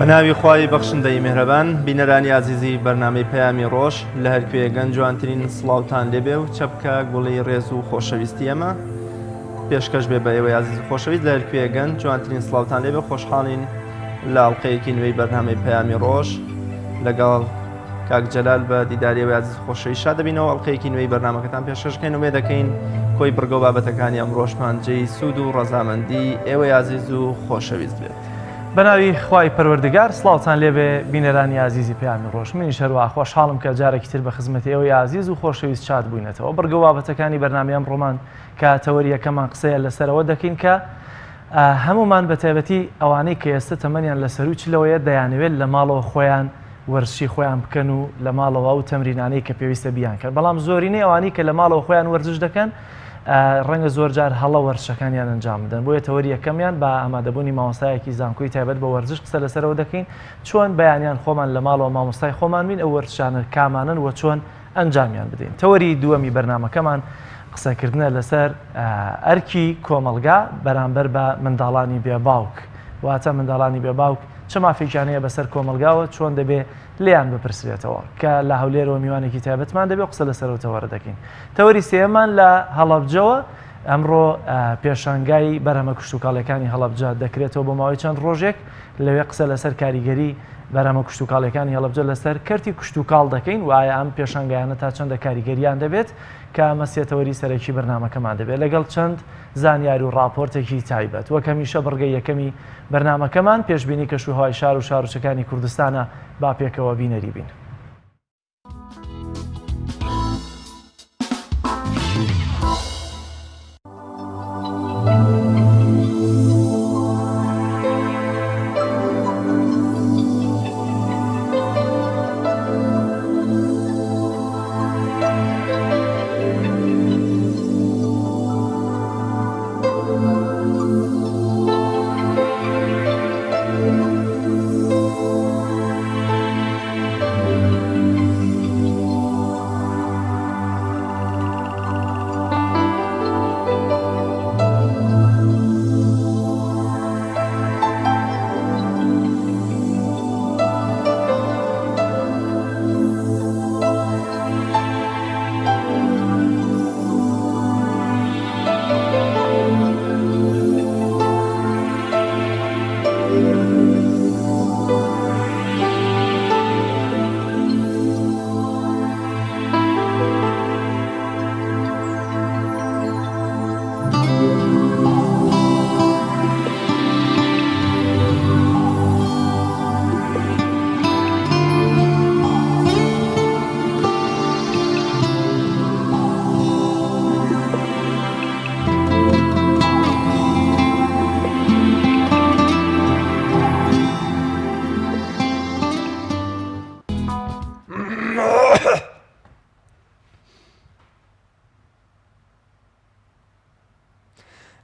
بە ناوی خوای بەخشندەی میهرەبان بینەرانی ئازیزی بەرنامەی پەیامی ڕۆژ لە هەر کوێگەن جوانترین سڵاوتان لێبێ و چەپکە گوڵی ڕێز و خۆشەویستی ئەمە پێشکەش بێ بە ئێوەی ئازیز و خۆشەویست لە هەر کوێگەن جوانترین سڵاوتان لێبێ خۆشحاڵین لە ئەڵلقەیەکی نوێی بەرنامەی پەیامی ڕۆژ لەگەڵ کاک جەلال بە دیداری ئێوەی ئازیز و خۆشەویست شاد دەبینەوە ئەڵقەیەکی نوێی بەرنامەکەتان پێشکەش بکەین ئومێد دەکەین کۆی بڕگە و بابەتەکانی ئەمڕۆشمان جێی سوود و ڕەزامەندی ئێوەی ئازیز و خۆشەویست بێت. بەناوی خوای پەروەردگار سڵاوتان لێبێ بینەرانی ئازیزی پەیامی ڕۆژ منیش هەروا خۆشحاڵم کە جارێکی تر بە خزمەتی ئێوەی ئازیز و خۆشەویست شاد بووینەتەوە بڕگە و بابەتەکانی بەرنامەی ئەمڕۆمان کە تەوەری یەکەمان قسەیە لەسەرەوە دەکەین کە هەمومان بە تایبەتی ئەوانەی کە ئێستا تەمەنیان لە سەروو چلەوەیە دەیانەوێت لە ماڵەوە خۆیان وەرزشی خۆیان بکەن و لە ماڵەوە ئەو تەمرینانەی کە پێویستە بیانکەن بەڵام زۆرینەی ئەوانەی کە لە ماڵەوە خۆیان وەرزش دەکەن ڕەنگە زۆرجار هەڵە وەرزشەکانیان ئەنجام بدەن بۆیە تەوەری یەکەمیان بە ئامادەبوونی مامۆستایەکی زانکۆی تایبەت بە وەرزش قسە لەسەرەوە دەکەین چۆن بەیانیان خۆمان لە ماڵەوە مامۆستای خۆمان بین ئەو وەرزشانە کامانەن و چۆن ئەنجامیان بدەین تەوەری دووەمی بەرنامەکەمان قسەکردنە لەسەر ئەرکی کۆمەڵگا بەرامبەر بە منداڵانی بێ باوک واتە منداڵانی بێ باوک چ مافێکیان هەیە بەسەر کۆمەڵگاوە چۆن دەبێ لێیان بپرسرێتەوە کە لە هەولێرەوە میوانێکی تایبەتمان دەبێ قسە لەسەر ئەو تەوەرە دەکەین تەوەری سێیەممان لە هەڵەبجەوە ئەمڕۆ پێشانگای بەرهەمە کشتوکاڵیەکانی هەڵەبجە دەکرێتەوە بۆ ماوەی چەند ڕۆژێک لەوێ قسە لەسەر کاریگەری بەرهەمە کشتوکاڵیەکانی هەڵەبجە لەسەر کەرتی کشتوکاڵ دەکەین و ئایا ئەم پێشانگایانە تا چەندە کاریگەریان دەبێت کە ئەمە سێ تەوەری سەرەکی بەرنامەکەمان دەبێت لەگەڵ چەند زانیاری و ڕاپۆرتێکی تایبەت وەک هەمیشە بڕگەی یەکەمی بەرنامەکەمان پێشبینی کەشوهەوای شار و شارۆچکەکانی کوردستانە با پێکەوە بینەری بین.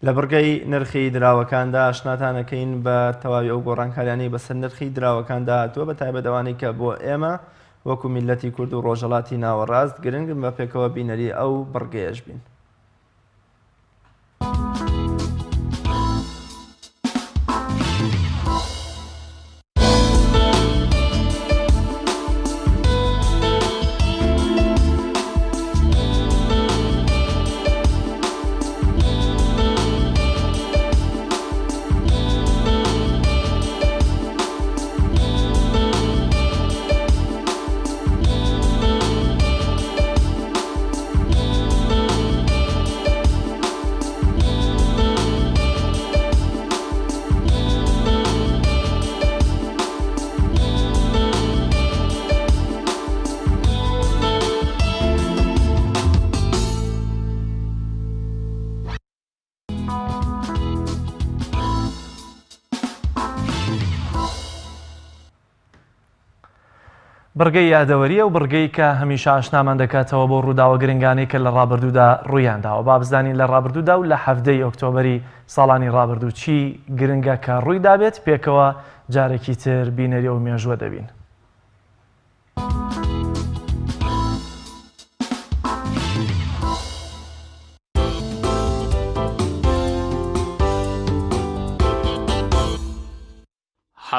لە بڕگەی نرخی دراوەکاندا ئاشناتانەکەین بە تەواوی ئەو گۆڕانکاریانەی بەسەر نرخی دراوەکاندا هاتووە بە تایبەت ئەوانەی کە بۆ ئێمە وەکو میللەتی کورد و ڕۆژهەڵاتی ناوەڕاست گرنگن بە پێکەوە بینەری ئەو بڕگەیەش بین. بڕگەی یادەوەری ئەو بڕگەی کە هەمیشە ئاشنامان دەکاتەوە بۆ ڕووداوە گرنگانەی کە لە ڕابردوودا ڕوویان داوە با بزانین لە ڕابردوودا و لە حەڤدەی ئۆکتۆبەری ساڵانی ڕابردوو چی گرنگە کە ڕووی دابێت پێکەوە جارێکی تر بینەری ئەو مێژووە دەبین.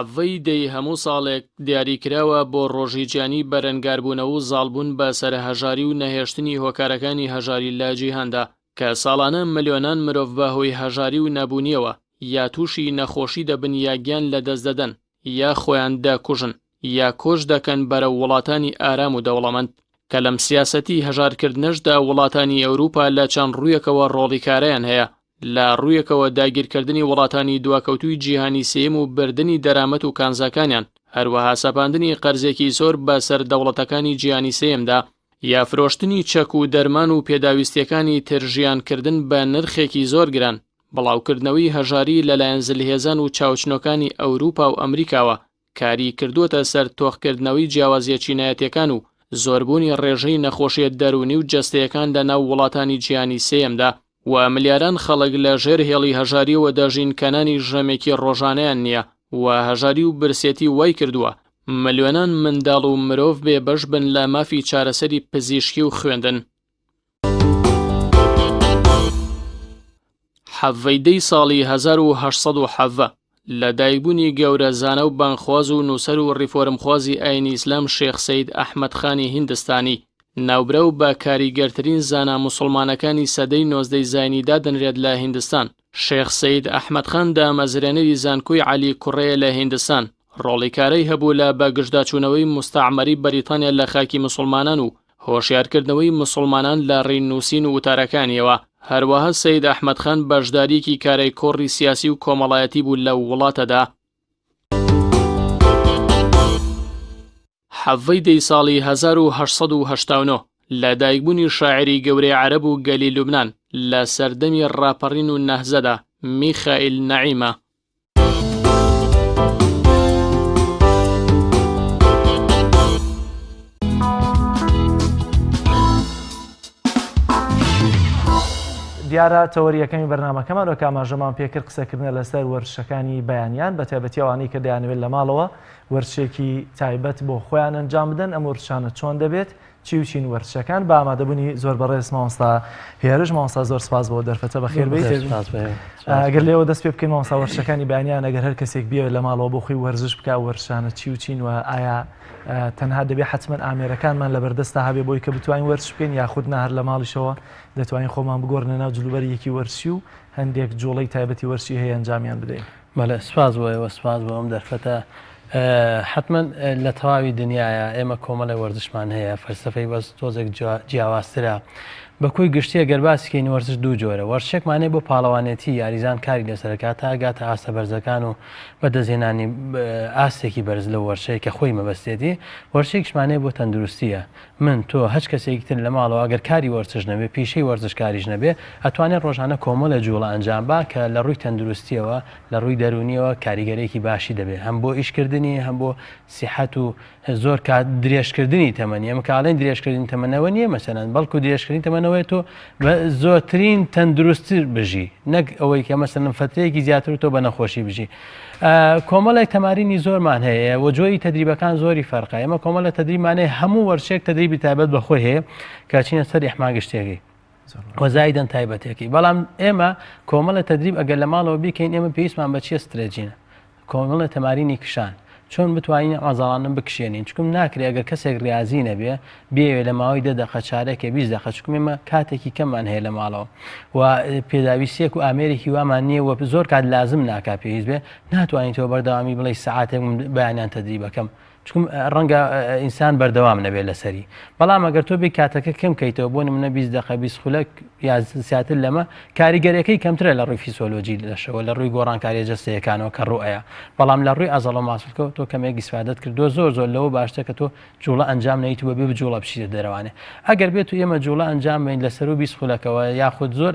حەڤەی دەی هەموو ساڵێک دیاریکراوە بۆ ڕۆژی جیهانی بەرەنگاربوونەوە و زاڵبوون بە سەر هەژاری و نەهێشتنی هۆکارەکانی هەژاری لە جیهاندا، کە ساڵانە ملیۆنان مرۆڤ بە هۆی هەژاری و نەبوونیەوە یا تووشی نەخۆشی دەبن یا گیان لەدەست دەدەن یا خۆیان دەکوژن یا کۆچ دەکەن بەرەو وڵاتانی ئارام و دەوڵەمەند، کە لەم سیاسەتی هەژارکردنەشدا وڵاتانی ئەوروپا لە چەند ڕوویەکەوە ڕۆڵی کارایان هەیە، لە ڕوویەکەوە داگیرکردنی وڵاتانی دواکەوتووی جیهانی سێیەم و بردنی دەرامەت و کانزاکانیان، هەروەها سەپاندنی قەرزێکی زۆر بە سەر دەوڵەتەکانی جیهانی سێیەمدا، یا فرۆشتنی چەک و دەرمان و پێداویستییەکانی تر ژیانکردن بە نرخێکی زۆر گران، بڵاوکردنەوەی هەژاری لەلایەن زلهێزان و چاوچنۆکانی ئەوروپا و ئەمریکاوە کاری کردووەتە سەر تۆخکردنەوەی جیاوازییە چینایەتییەکان و زۆربوونی ڕێژەی نەخۆشییە دەروونی و جەستەیەکان لە ناو وڵاتانی جیهانی سێیەمدا و ملیاران خەڵک لە ژێر هێڵی هەژارییەوە دەژین کە نانی ژەمێکی ڕۆژانەیان نییە و هەژاری و برسێتی وای کردووە ملیۆنان منداڵ و مرۆڤ بێ بەش بن لە مافی چارەسەری پزیشکی و خوێندن. حەڤەی دەی ساڵی 1817 لە دایکبوونی گەورە زانا و بانگخواز و نووسەر و ڕیفۆرمخوازی ئاینی ئیسلام شێخ سەید ئەحمەد خانی هیندستانی، ناوبراو بە کاریگەرترین زانا موسڵمانەکانی سەدەی نۆزدەی زاینی دادەنرێت لە هیندستان. شێخ سەید ئەحمەد خان دامەزرێنەری زانکۆی عەلی کوڕەیە لە هیندستان، ڕۆڵی کارای هەبوو لە بەگژداچوونەوەی موستەعمەری بەریتانیا لە خاکی موسڵمانان و هۆشیارکردنەوەی موسڵمانان لە ڕێی نووسین و وتارەکانیەوە، هەروەها سەید ئەحمەد خان بەشدارییەکی کارای کۆڕی سیاسی و کۆمەڵایەتی بوو لەو وڵاتەدا. حەڤەی دەی ساڵی 1889 لە دایکبوونی شاعیری گەورەی عەرەب و گەلی لوبنان لە سەردەمی ڕاپەڕین و نەهزەدا، میخائیل نەعیمە. دیارە تەوەری یەکەمی بەرنامەکەمان وەک ئاماژەمان پێکرد قسەکردنە لەسەر وەرزشەکانی بەیانیان بە تایبەتی ئەوانەی کە دەیانەوێت لە ماڵەوە وەرزشێکی تایبەت بۆ خۆیان ئەنجام بدەن ئەم وەرزشانە چۆن دەبێت چی و چین وەرزشەکان بە ئامادەبوونی زۆر بەڕێز مامۆستا هێرش مامۆستا زۆر سپاس بۆ دەرفەتە بەخێر بێیت ئەگەر لێوە دەست پێ بکەین مامۆستا وەرزشەکانی بەیانیان ئەگەر هەر کەسێک بیەوێت لە ماڵەوە بۆ خۆی وەرزش بکا وەرزشانە چی و چین و ئایا تەنها دەبێ حتمما ئامێرەکانمان لە بەردەستا هەبێ بۆی کە بتوانین وەرزش بکەین یاخود نا هەر لە ماڵیشەوە دەتوانین خۆمان بگۆڕنە ناو جلوبەرگێکی وەرزشی و هەندێک جوڵەی تایبەتی وەرزشی هەیە ئەنجامیان بدەین. بەڵێ سپاس بۆ ئێوە سپاس بۆ ئەم دەرفەتە حەتمەن لە تەواوی دنیاە ئێمە کۆمەڵی وەرزشمان هەیە فەلسفەی بەس تۆزێک جیاوازترە بە کۆی گشتیە گەر باسیکەین وەرزش دوو جۆرە وەرزشێکمانەیە بۆ پاڵەوانێتی یاریزان کاری لەسەرکات تا گاتە ئاستە بەرزەکان و بەدەستهێنانی ئاستێکی بەرز لەو وەرزشەی کە خۆی مەبەستێتی وەرزشێکیشمانەیە بۆ تەندروستیە من تۆ هەچ کەسێکی تر لە ماڵەوە ئەگەر کاری وەرزش نەبێ پیشەی وەرزشکاریش نەبێ ئەتوانێ ڕۆژانە کۆمەڵێ جوڵە ئەنجام با کە لە ڕووی تەندروستیەوە لە ڕووی دەروونیەوە کاریگەرێکی باشی دەبێ هەم بۆ ئیشکردنی هەم بۆ سیحەت و زۆر کات درێژکردنی تەمەنی ئەمە کاڵێن درێژکردنی تەمەنەوە نییە مەسەلەن بەڵکو درێژکردنی تەمەنەوەی تۆ بە زۆرترین تەندروستتر بژی نەک ئەوەی کە مەسەلەن فەترەیەکی زیاتر تۆ بە نەخۆشی بژی کۆمەڵێک تەمارینی زۆرمان هەیە و جۆری تەدریبەکان زۆری فەرقە ئێمە کۆمەڵە تەدریبمانەیە هەموو وەرشێک تەدریبی تایبەت بە خۆی هەیە کە چینە سەر ئیحما گشتێکی وەزایدەن تایبەتەکەی بەڵام ئێمە کۆمەڵە تەدریب ئەگەر لە ماڵەوە بیکەین ئێمە پێویستمان بە چیە stretching ە کۆمەڵێ تەمارینی کشان چۆن بتوانین ئەم عەزەڵانە بکشێنین چکم ناکرێ ئەگەر کەسێک ڕیازی نەبێ بیەوێ لە ماوەی دە دەقە چارەکێ 20 دەقە چکم ئێمە کاتێکی کەممان هەیە لە ماڵەوە و پێداویستیەک و ئامێرێکی وامان نییە و زۆر کات لازم ناکا پێویست بێ ناتوانین تۆ بەردەوامی بڵێ سەعاتێک من بەیانیان تەدریبەکەم چکم ڕەنگە ئینسان بەردەوام نەبێت لەسەری بەڵام ئەگەر تۆ بێ کاتەکە کەم کەیتەوە بۆ نمونە 20 دقە 20 خولەک یا زیاتر لەمە کاریگەرەکەی کەمترە لە ڕووی فیسۆلۆجی لەشەوە لە ڕووی گۆڕانکاریە جەستەیەکانەوە کە ڕوئەیە بەڵام لە ڕووی ئازەڵە ماسولکەوە تۆ کەمێک ئیسفادەت کردووە زۆر زۆر لەوە باشتر کە تۆ جوڵە ئەنجام نەیت و بەبێ جوڵە بچیتە دەرەوانێ ئەگەر بێت و ئێمە جوڵە ئەنجام بین لە سەرو 20 خولەکەوە یاخود زۆر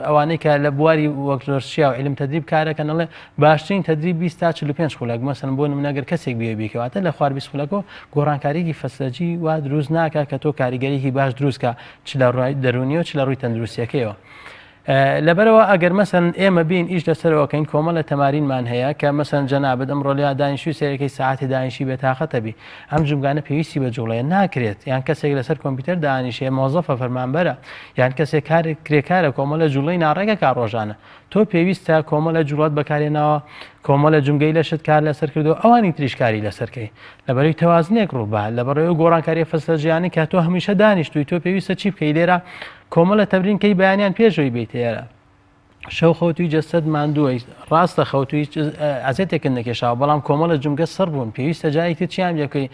ئەوانەی کە لە بواری وەک زۆر شیا و علم تدریب کارەکەن ئەڵێ باشترین تدریب 20 تا 45 خولەک مەسەن بۆ نمونە گەر کەسێک بێ بیکەواتە لە خوار 20 خولەکەوە گۆڕانکاریی فەسلەجی وا دروست ناکە کە تۆ کاریگەریی باش دروستکە چ لە ڕووی دەروونیەوە چ لە ڕووی تەندروستیەکەیەوە. لەبەرئەوە ئەگەر مەسەن ئێمە بین ئیش لەسەرەوە کەین کۆمەڵە تەمارینمان هەیە کە مەسەن جەنابت ئەمڕۆ لێ دانیشتوی سەیرەکەی سەعاتی دانیشی بێتاقەتە بی ئەم جومگانە پێویستی بە جوڵەیە ناکرێت یان کەسێک لەسەر کۆمپیوتەر دانیشێ مۆزەفە فەرمانبەرە یان کەسێک کار کرێکارە کۆمەڵە جوڵەی ناڕێکەکا ڕۆژانە تۆ پێویستە کۆمەڵە جوڵەت بەکارێناوە کۆمەڵە جومگەی لەشت کار لەسەر کردو ئەوانی تریش کاری لەسەر کەی لەبەرەی تەوازنێک ڕووبا لەبەرەوەی گۆڕانکاریە فسلەجیانی کە تۆ هەمیشە دانیشتوی تۆ پێویستە چی بکەی لێرە کۆمەڵە تەمرین کەی بەیانیان پێش ئەوەی بێیتە ئێرە شەو خەوتوی جەستەت ماندووە ڕاستە خەوتوی ئەزێتێکت نەکێشاوە بەڵام کۆمەڵە جومگە سڕ بوون پێویستە جارێکی تر چیان لێ بکەی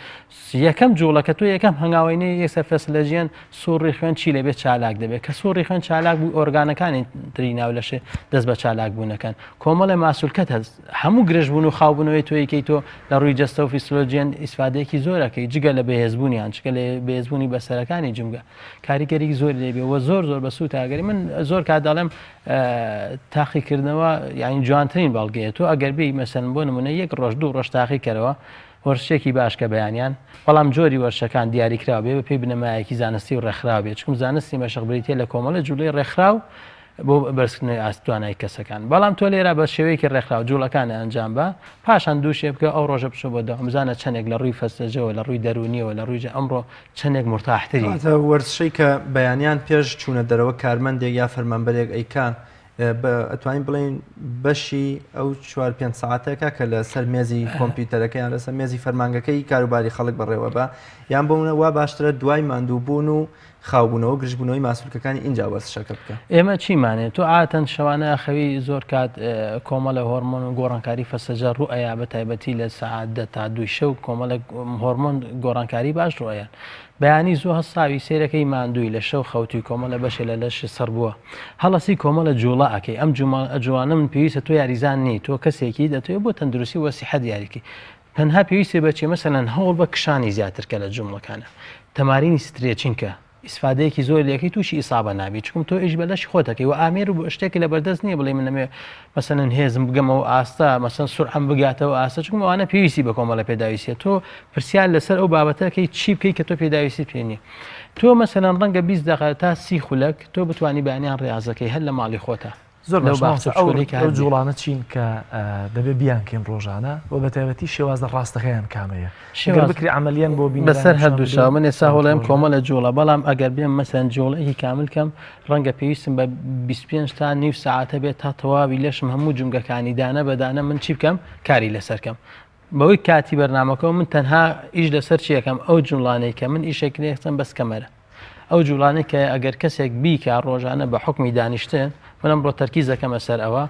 یەکەم جوڵە کە تۆ یەکەم هەنگاوەی نێ یەکسەر فەسلەجیان سوڕی خوێن چی لەبێت چالاک دەبێت کە سوڕی خوێن چالاک بوو ئۆرگانەکانی تری ناو لەشێ دەست بە چالاک بوونەکەن کۆمەڵە ماسولکەت هەست هەموو گرژبوون و خاوبوونەوەی تۆیکەی تۆ لە ڕووی جەستە و فیسلۆجیەن ئیسفادەیەکی زۆرەکەی جگە لە بەهێزبوونیان جگە لە بەهێزبوونی بەسەرەکانی جومگە کاریگەری زۆری لێبێ وە زۆر زۆر بەسوودە ئەگەری من زۆر کات دەڵێم تاقیکردنەوە یعنی جوانترین بەڵگەیە تۆ ئەگەر بێی مەسەن بۆ نمونە یەک ڕۆژ دوو ڕۆژ تاقیکەرەوە وەرزشێکی باش کە بەیانیان بەڵام جۆری وەرشەکان دیاریکراو بێ بە پێی بنەمایەکی زانستی و ڕێکخراو بێ چکم زانستی مەشق بریتە لە کۆمەڵە جوڵەی ڕێکخراو بۆ بەرزکردنەوەی ئاست توانای کەسەکان بەڵام تۆ لێرە بە شێوەیەکی ڕێکخراو جوڵەکان ئەنجام بە پاشان دووشێ بکە ئەو ڕۆژە بچۆ بۆ دەوام بزانە چەندێک لە ڕووی فەسلەجەوە لە ڕووی دەروونیەوە لە ڕووی ئەمڕۆ چەندێک مورتاحتری. واتە وەرزشەی کە بەیانیان پێش چوونە دەرەوە کارمەندێک یا فەرمانبەرێک ئەیکا ئەتوانین بڵێین بەشی ئەو چوار پێنج سەعاتێکە کە لە سەر مێزی کۆمپیوتەرەکە یان لەسەر مێزی فەرمانگەکەی کاروباری خەڵک بەڕێوە بە یان بۆ منە وا باشترە دوای ماندووبوون و خاوبوونەوە گرژبوونەوەی ماسولکەکانی ئینجا وەرزشەکە بکە. ئێمە چیمانێ تۆ عادەتەن شەوانە ئەخەوی زۆر کات کۆمەڵە هۆرمۆن و گۆڕانکاری فەسەجە ڕوو ئەیا بە تایبەتی لە سەعات دە تا دووی شەو کۆمەڵێک هۆرمۆن گۆڕانکاری باش ڕوو ئەیەن بەیانی زوو هەستاوی سەیرەکەی ماندووی لە شەو خەوتوی کۆمەڵە بەشێ لە لەشت سڕ بووە هەڵەسی کۆمەڵە جوڵە ئەکەی ئەم جوڵانە من پێویستە تۆ یاریزان نی تۆ کەسێکی دەتەوێ بۆ تەندروستی وە سیحەت یاریکەی تەنها پێویستی بە چیە مەسەلەن هەوڵ بە کشانی زیاتر کە لە جومڵەکانە تەمارینی stretching کە ئیسفادەیەکی زۆر لەکەی تووشی ئیسابە نابی چکم تۆ ئیش بە لەشی خۆتەکەی و ئامێر و شتێکی لە بەردەست نییە بڵێ من نەمێ مەسەلەن هێزم بگەمەوە ئاستە مەسەن سرعەم بگاتەوە ئاستە چکم ئەوانە پێویستی بە کۆمەڵە پێداویستیە تۆ پرسیار لەسەر ئەو بابەتەکەی چی بکەی کە تۆ پێداویستی پێ نییە تۆ مەسەلەن ڕەنگە 20 دقیقە تا 30 خولەک تۆ بتوانی بەیانیان ڕاضەکەی هەر لە ماڵی خۆتە زۆر لەو باشە باخچە مامۆستا ئەو بچکۆلەی کە ئەو هەر بێ. جوڵانە چین کە دەبێ بیانکەین ڕۆژانە و بە تایبەتی شێوازە ڕاستەکەیان کامەیە ئەگەر شێواز بکرێ عەمەلیەن بۆ بینەرانی بەسەر پیشان هەردوو بدەی چاو من ئێستا چەند هەوڵێم ڕۆژە کۆمەڵە جوڵە بەڵام ئەگەر بێم مەسەن جوڵەیەکی کامل کەم ڕەنگە پێویستم بە 25 تا نیو سەعاتە بێت تا تەواوی لەشم هەموو جومگەکانی دانە بە دانە من چی بکەم کاری لەسەر کەم بەوەی کاتی بەرنامەکەەوە من تەنها ئیش لەسەر چیەکەم ئەو جوڵانەی کە من ئیشێک لێخستم بەس کەمەرە ئەو جوڵانەی کە ئەگەر کەسێک بیکا ڕۆژانە بە حوکمی دانیشتن، من ئەمڕۆ تەرکیز دەکەمە سەر ئەوە،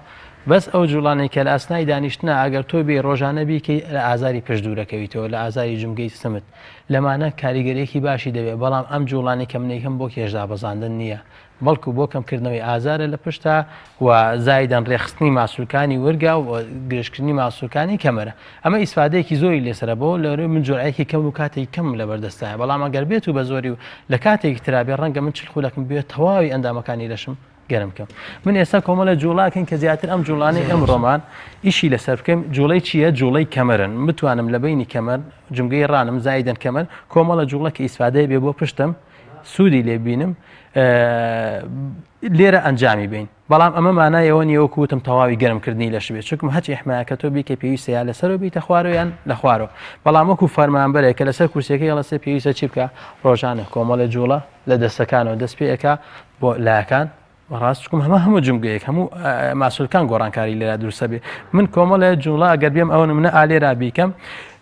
بەس ئەو جوڵانەی کە لە ئەسنای دانیشتنا ئەگەر تۆ بێی ڕۆژانە بیکەی لە ئازاری پشت دوورەکەویتەوە، لە ئازاری جومگەی سمت، لەمانە کاریگەریەکی باشی دەبێت، بەڵام ئەم جوڵانەی کە من ئەیکەم بۆ کێشدابەزاندن نییە، بەڵکو بۆ کەمکردنەوەی ئازارە لە پشتا و زایدەن ڕێکخستنی ماسولکانی ورگە و گرژکردنی ماسولکانی کەمەرە. ئەمە ئیسفادەیەکی زۆری لەسەرە بۆ لەرەوەی من جۆرعەیەکی کەم و کاتێکی کەمم لەبەردەستایە بەڵام ئەگەر بێت و بە زۆری و لە کاتێکی ترا بێ ڕەنگە من 40 خولەکم بوێت تەواوی ئەندامەکانی لەشم گەرم بکەم من ئێستا کۆمەڵە جوڵاکەین کە زیاتر ئەم جوڵانەی ئەمڕۆمان ئیشی لەسەر بکەم جوڵەی چییە جوڵەی کەمەرن بتوانم لە بینی کەمەر جومگەی ڕانم زایدەن کەمەر کۆمەڵە جوڵە کە ئیسفادەی بێ بۆ پشتم سوودی لێ بینم لێرە ئەنجامی بین بەڵام ئەمە مانای ئەوە نیە وەکو وتم تەواوی گەرم کردنی لەش بێت چونکم هەچ ئیحمایەکە تۆ بیکەی پێویستە یا لەسەرەوە بیتە خوارەوە یان لە خوارەوە بەڵام وەکو فەرمانبەرێک کە لەسەر کورسیەکەی هەڵەسێ پێویستە چی بکە ڕۆژانە کۆمەڵێ جوڵە لە دەستەکانەوە دەست پێ ئەکا بۆ لاکان بەڕاست چکم هەمە هەموو جمگەیەک هەموو ماسولکان گۆڕانکاری لێرا دروستە بێ من کۆمەڵێ جوڵە ئەگەر بێم ئەوە منە ئالێرا بیکەم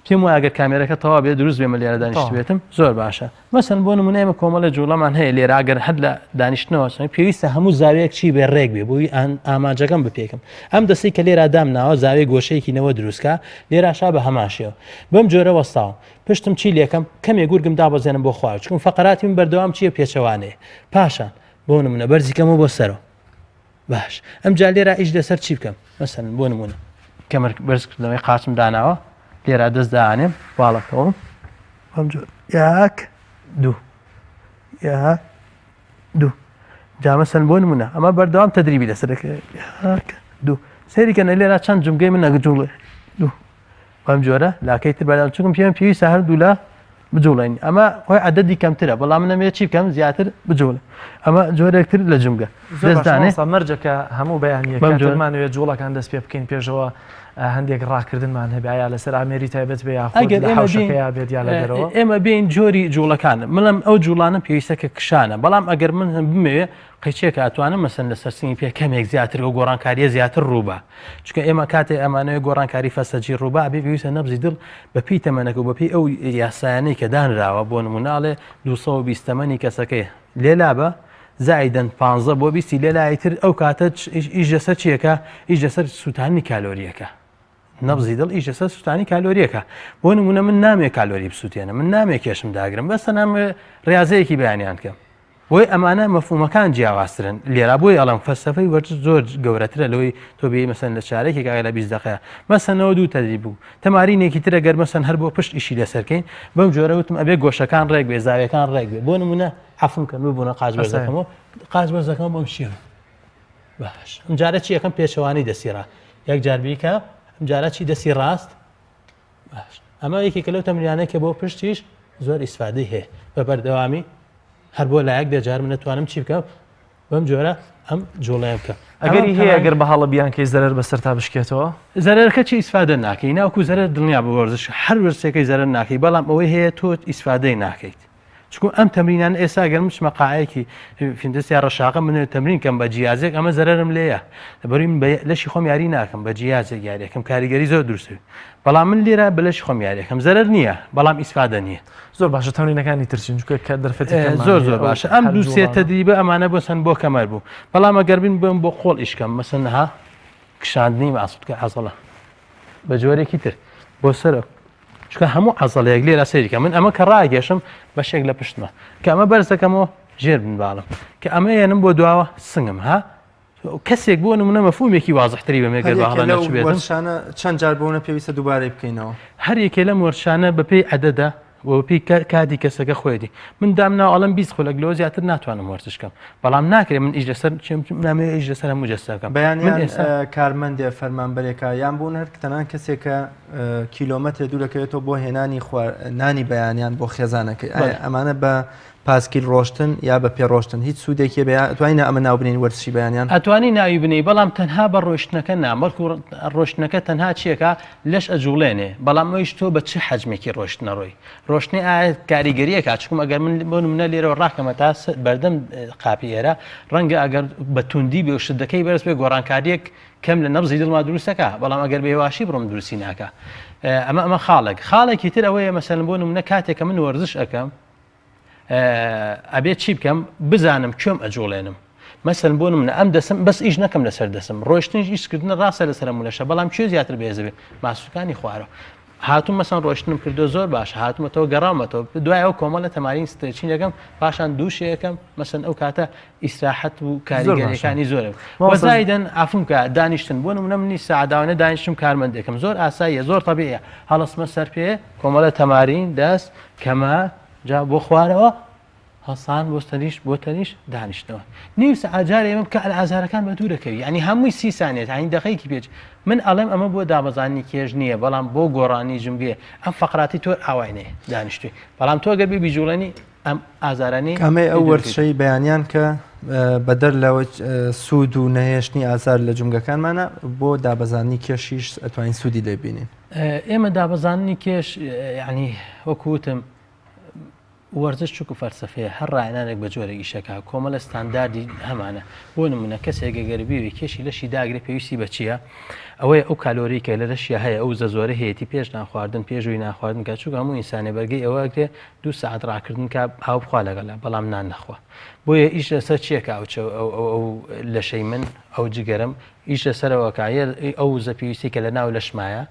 پێم وایە ئەگەر کامێرەکە تەوا بێ دروست بێمە لێرە دانیشتبێتم زۆر باشە مەسەن بۆ نمونە ئێمە کۆمەڵێ جوڵەمان هەیە لێرە ئەگەر هەر لە دانیشتنەوە چۆن پێویستە هەموو زاویەک چی بێ ڕێک بێ بۆی ئامانجەکەم بپێکم ئەم دەستەی کە لێرا دام ناوە زاویە گۆشەیەکی نەوە دروستکە لێراشا بە هەمان شێوە بەم جۆرە وەستاوم پشتم چی لێکەم کەمێک گورگم دابەزێنم بۆ خوار چکم فەقەراتی من بەردەوام چییە پێچەوانەیە پاشان بۆ نمونە بەرزی کەمەوە بۆ سەرەوە باش ئەمجا لێرا ئیش لەسەر چی بکەم مەسەن بۆ نمونە کەمەر بەرزکردنەوەی قاچم داناوە لێرا دەست دانێم باڵەکەوم بەم جۆر یاک دوو یاک دوو جا مەسەن بۆ نمونە ئەمە بەردەوام تەدریبی لەسەر دەکرێت یاک دوو سەیری کەنە لێرا چەند جومگەی من نەگجوڵێ دوو بەم جۆرە لاکەی تر بەردەوام چونکم پێم پێویستە هەردوو لە. بجوڵێنی ئەمە خۆی عەدەدی کەمترە بەڵام من ئەمەوێ چی بکەم زیاتر بجوڵێ ئەمە جۆرێکتر لە جومگە زۆر باشە دەستدانێ مامۆستا مەرجە کە هەموو بەیانییەک بەم کاتێک جۆرە بمانەوێت جوڵەکان دەست پێ بکەین پێشەوە هەندێک ڕاکردنمان هەبێ ئایا لەسەر ئامێری تایبەت بێ یاخود ئەگەر لە ئێمە بێین حەوشەکەیا بێت یا لە دەرەوە؟ ئێمە بێین جۆری جوڵەکان مڵم ئەو جوڵانە پێویستە کە کشانە بەڵام ئەگەر من بمەوێ قیچێکە ئەتوانم مەسەن لەسەر سنگی پێ کەمێک زیاتر ئەو گۆڕانکاریە زیاتر ڕووبا چونکە ئێمە کاتێ ئەمانەوێ گۆڕانکاری فەسەجی ڕووبا ئەبێ پێویستە نەبزی دڵ بە پێی تەمەنەکە و بە پێی ئەو یاسایانەی کە دانراوە بۆ نمونە ئەڵێ 220 تەمەنی کەسەکەی لێ لابە زایدەن 15 بۆ 20 لێ لای تر ئەو کاتە ئیش لەسەر چیەکە ئیش لەسەر سووتانی کالۆریەکە نەبزی دڵ ئیش لەسەر سووتانی کالۆریەکە بۆ نمونە من نامێ کالۆری بسووتێنم من نامێ کێشم داگرم بەسە نامێ ڕاضەیەکی بەیانیان کەم بۆیە ئەمانە مەفهومەکان جیاوازترن لێرا بۆیە ئەڵێم فەلسەفەی وەرزش زۆر گەورەترە لەوەی تۆ بێی مەسەن لە چارەکێک ئایا لە 20 دقەیە مەسەنەوە دوو تەدریب بوو تەمارینێکی ترە گەر مەسەن هەر بۆ پشت ئیشی لەسەرکەین بەم جۆرە وتم ئەبێ گۆشەکان ڕێک بێ زاویەکان ڕێک بێ بۆ نمونە عەفوم کەن ببوونە قاچ بەرزەکەمەوە قاچ بەرزەکەم بەم شێوە باش ئەم جارە چی یەکەم پێچەوانەی دەستی ڕا یەک جار بیکە ئەم جارە چی دەستی ڕاست باش ئەمە یەکێکە لەو تەمرینانەی کە بۆ پشتیش زۆر ئیسفادەی هەیە بە بەردەوامی هەر بۆ لایەک دەجار من نەتوانم چی بکەم بەم جۆرە ئەم جوڵەیە بکەم ئەگەری هەیە گەر بە هەڵە بیانکەی زەرەر بەسەرتا بشکێتەوە؟ زەرەرەکە چی ئیسفادە ناکەی ناوکو زەرەر دڵنیا بە وەرزش هەر وەرزشێکەی زەرەر ناکەی بەڵام ئەوەی هەیە تۆ ئیسفادەی ناکەیت چونکە ئەم تەمرینانە ئێستا گەر من بچمە قاعەیەکی fitness یا ڕەشاقە من تەمرین کەم بە جیازێک ئەمە زەرەرم لێیە لەبەری من بە لەشی خۆم یاری ناکەم بە جیازێک یاریەکەم کاریگەری زۆر دروست بێت بەڵام من لێرە بە لەشی خۆم یاریەکەم زەرەر نییە بەڵام ئیسفادە نییە. زۆر باشە تەمرینەکانی تر چین چونکە کە دەرفەتی کەممان زۆر هەیە زۆر ئەو باشە ئەم هەر دوو سێ جوڵانە. تەدریبە ئەمانە بۆ چەند بۆ کەمەر بوو بەڵام ئەگەر بین بم بۆ قۆڵ ئیش کەم مەسەن ها کشاندنی ماسولکە عەزەڵە بە جۆرێکی تر بۆ سەرەوە چونکە هەموو عەزەڵەیەک لێرە سەیری کە من ئەمە کە ڕاگێشم بەشێک لە پشتمە کە ئەمە بەرز دەکەمەوە ژێر بن باڵم کە ئەمە یەنم بۆ دواوە سنگم ها کەسێک بۆ نمونە مەفهومێکی وازحتری بەمێ گەر بە هەڵە نەچووبێتم. وەرزشانە چەند جار بۆنە پێویستە دووبارەی بکەینەوە؟ هەر یەکێ لەم وەرزشانە بەپێی عەدەدە و بەپێی کاتی کەسەکە خۆیەتی من دامناوە ئەڵێم 20 خولەک لەوە زیاتر ناتوانم وەرزش کەم بەڵام ناکرێ من ئیش لەسەر نامەوێ ئیش لەسەر هەموو جەستە بکەم من بەیانیان ئێستا کارمەندێ فەرمانبەرێکە یان بوون هەر تەنان کەسێکە کیلۆمەترێ دوور دەکەوێتەوە بۆ هێنانی خوار نانی بەیانیان بۆ خێزانەکەی ئایا بەڵێ. ئەمانە بە پاسکیل ڕۆشتن یا بە پێ ڕۆشتن هیچ سوودێکی هەیە ئەتوانین ئەمە ناو بنێین وەرزشی بەیانیان؟ ئەتوانی ناوی بنێی بەڵام تەنها بە ڕۆیشتنەکە نا بەڵکو ڕۆشتنەکە تەنها چیەکە لەش ئەجوڵێنێ بەڵام ئەویش تۆ بە چ حەجمێکی ڕۆشتنە ڕۆی ڕۆشتنی ئایا کاریگەریەکە چکم ئەگەر من بۆ نمونە لێرەوە ڕاکەمە تا بەردەم قاپی ئێرە ڕەنگە ئەگەر بە توندی بێ و شدەکەی بەرز بێ گۆڕانکاریەک کەم لە نەبزی دڵما دروستەکە بەڵام ئەگەر بە هێواشی بڕۆم دروستی ناکە ئەمە ئەمە خاڵێک خاڵێکی تر ئەوەیە مەسەلەن بۆ نمونە کاتێک کە من وەرزش ئەەکەم ئەبێ چی بکەم بزانم کوێم ئەجوڵێنم مەسەن بۆ منە ئەم دەسم بەس ئیش نەکەم لەسەر دەسم ڕۆشتنیش ئیشکردنە ڕاستە لەسەر مولەشە بەڵام کوێ زیاتر بێزبێ ماسوولکانی خوارەوە هاتووم مەسەن ڕۆشتنم کردو زۆر باش هاتمەتەوە گەڕامەتەوە دوای ئەو کۆمەڵە تەمارین stretching دەکەم پاشان دووشەکەم مەسەن ئەو کاتە ئیسراحەت و کاریگەریەکانی زۆرە وەزایدەن عفوم کە دانیشتن بۆ نمونە منی سەعداوانە دانیشتم کارمەندێکم زۆر ئاساییە زۆر تەبیعە هەڵسمە سەر پێ کۆمەڵە تەمارین دەست کەمە جا بۆ خوارەوە هەڵسان بۆ تەنیشت بۆ تەنیشت دانیشتنەوە نیو سەعات جارێ ئێمە بکە ئازارەکان بە دوورەکەوی یعنی هەمووی سی سانیە یعنی دەقەیەکی پێچ من ئەڵێم ئەمە بۆ دابەزاندنی کێش نییە بەڵام بۆ گۆڕانی جومگەیە ئەم فەقراتی تۆ ئاوای نێ دانیشتوی بەڵام تۆ گەر بێ بیجوڵێنی ئەم ئازارانەی کامەی ئەو دوورەکەوی. وەرزشەی بەیانیان کە بەدەر لە سوود و نەهێشتنی ئازار لە جومگەکانمانە بۆ دابەزاندنی کێشیش ئەتوانین سوودی لێ بینین. ئێمە دابەزاندنی کێش یعنی وەکو وتم وەرزش چونکو فەلسەفەیە هەر ڕاهێنانێک بە جۆرێک ئیشەکا کۆمەڵە ستانداردی هەمانە بۆ نمونە کەسێک گەر بیەوێ کێشی لەشی داگرێ پێویستی بە چییە ئەوەیە ئەو کالۆری کە لە لەشیا هەیە ئەو وزە زۆرە هەیەتی پێش نان خواردن پێش وی نان خواردن کە چونکە هەموو ئینسانێ بەرگەی ئەوە ئەگرێ دوو سەعات ڕاکردن کا ئاو بخوا لەگەڵا بەڵام نان نەخوا بۆیە ئیش لەسەر چیەکە ئەو ئەو ئەو لەشەی من ئەو جگەرم ئیش لەسەرەوە کا ئەو وزە پێویستی کە لە ناو لەشمایە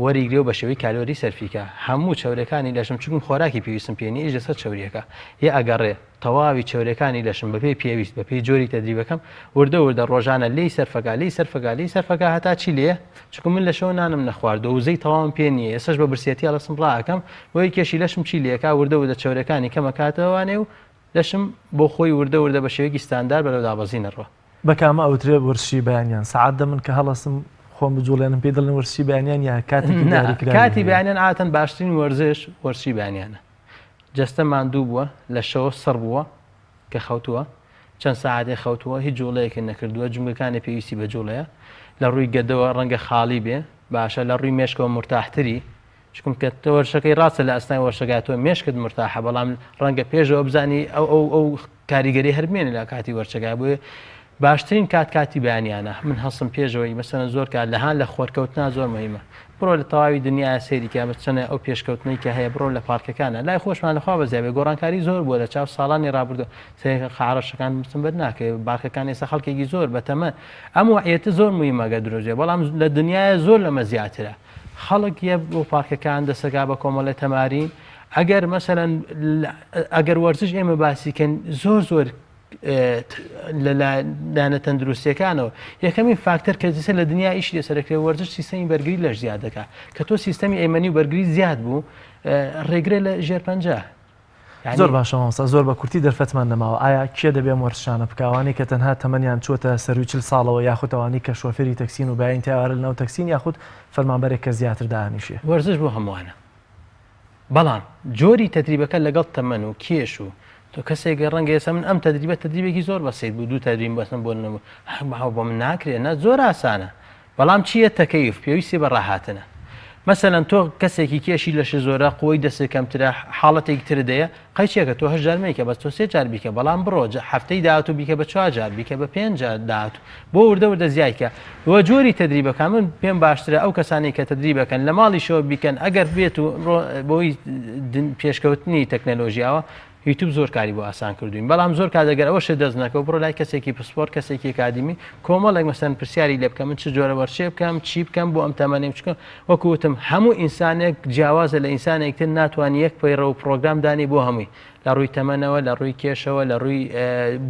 وەریگرێ و بە شێوەی کالۆری سەرفی کا هەموو چەورەکانی لەشم چونکم خۆراکی پێویستم پێ نیە ئیش لەسەر چەوریەکە یە ئەگەڕێ تەواوی چەورەکانی لەشم بەپێی پێویست بەپێی جۆری تەدریبەکەم وردە وردە ڕۆژانە لێی سەرفەکا لێی سەرفەکا لێی سەرفەکا هەتا چی لێ چونکە من لە شەو نانم نەخواردووە وزەی تەواوم پێ نییە ئێستاش بە برسێتی هەڵەسم ڕائەکەم بۆیە کێشی لەشم چی لێکا وردە وردە چەورەکانی کەمەکاتەوانێ و لەشم بۆ خۆی وردە وردە بە شێوەیەکی ستاندار بەرەو دابەزین ئەڕوا. بە کامە ئەوترێ وەرزشی بەیانیان؟ سەعات دە من کە هەڵەسم. خۆم بجوڵێنم پێی دەڵێن وەرزشی بەیانیان یا کاتێکی نا دیاریکراوی کاتی هەیە؟ بەیانیان عادەتەن باشترین وەرزش وەرزشی بەیانیانە جەستە ماندوو بووە لە شەوە سڕ بووە کە خەوتووە چەند سەعاتێ خەوتووە هیچ جوڵەیەکی نەکردووە جومگەکانی پێویستی بە جوڵەیە لە ڕووی گەدەوە ڕەنگە خاڵی بێ باشە لە ڕووی مێشکەوە مورتاحتری چونکە تۆ وەرشەکەی ڕاستە لە ئەسنای وەرشەکە تۆ مێشکت مرتاحە بەڵام ڕەنگە پێشەوە بزانی ئەو ئەو ئەو کاریگەری هەر بمێنێ لە کاتی وەرچەکە بۆیە باشترین کات کاتی بەیانیانە من هەستم پێشەوەی مەسەلەن زۆر کات لە هان لە خۆرکەوتنا زۆر مهمە بڕۆ لە تەواوی دنیا سەیری کە بە چەنە ئەو پێشکەوتنەی کە هەیە بڕۆ لە پارکەکانە لای خۆشمان لەخوا بەزیابێ گۆڕانکاری زۆر بووە لە چاو ساڵانی ڕابردوو سەیرکە قاعەڕەشەکان بچم بەر ناکەوێ بارکەکان ئێستا خەڵکێکی زۆر بەتەمەن ئەم وەعیەتە زۆر مهمە گەر دروست بێ بەڵام لە دنیاە زۆر لەمە زیاترە خەڵک یە بۆ پارکەکان دەسەکا بە کۆمەڵێ تەمارین ئەگەر مەسەلەن ئەگەر وەرزش ئێمە باسی کەن زۆر زۆر لە لایەنە تەندروستیەکانەوە یەکەمین فاکتەر کە جسە لە دنیا ئیشی لەسەرەکرێ وەرزش سیستەمی بەرگری لەش زیاد دەکات کە تۆ سیستەمی ئەیمەنی و بەرگری زیاد بوو ڕێگرە لە ژێرپەنجە زۆر باشە مامۆستا زۆر بە کورتی دەرفەتمان نەماوە ئایا کێ دەبێ ئەم وەرزشانە بکا ئەوانەی کە تەنها تەمەنیان چووەتە سەرووی 40 ساڵەوە یاخود ئەوانەی کە شۆفێری تەکسین و بەیانی تا ئێوارە لەناو تەکسین یاخود فەرمانبەرێک کە زیاتر دائەنیشێ؟ وەرزش بۆ هەمووانە بەڵام جۆری تەدریبەکە لەگەڵ تەمەن و کێش و تۆ کەسێک ڕەنگە ئێستا من ئەم تەدریبە تەدریبێکی زۆر بەسیت بوو دوو تەدریم بەسم بۆ نمو بۆ من ناکرێت نا زۆر ئاسانە بەڵام چییە تەکەیف پێویستی بە ڕاهاتنە مەسەلەن تۆ کەسێکی کێشی لەشت زۆرە قوەی دەستت کەمترە حاڵەتێکی ترت هەیە قەیچێکە تۆ هەشت جار مەیکە بەس تۆ سێ جار بیکە بەڵام بڕۆ هەفتەی داهاتوو بیکە بە چوار جار بیکە بە پێنج جار داهاتوو بۆ وردە وردە زیای کە وە جۆری تەدریبەکان من پێم باشترە ئەو کەسانەی کە تەدریبەکەن لە ماڵیشەوە بیکەن ئەگەر بێت و بۆی پێشکەوتنی تەکنەلۆژیاوە یوتوب زۆر کاری بۆ ئاسان کردوین بەڵام زۆر کات ئەگەر ئەوەشت دەست نەکەوت بڕۆ لای کەسێکی پسپۆر کەسێکی ئەکادیمی کۆمەڵێک مەسەن پرسیاری لێ بکە من چ جۆرە وەرشێ بکەم چی بکەم بۆ ئەم تەمەنیم چکە وەکو وتم هەموو ئینسانێک جیاوازە لە ئینسانێک تر ناتوانانی یەک پەیڕە و پرۆگرام دانی بۆ هەمووی لە ڕووی تەمەنەوە لە ڕووی کێشەوە لە ڕووی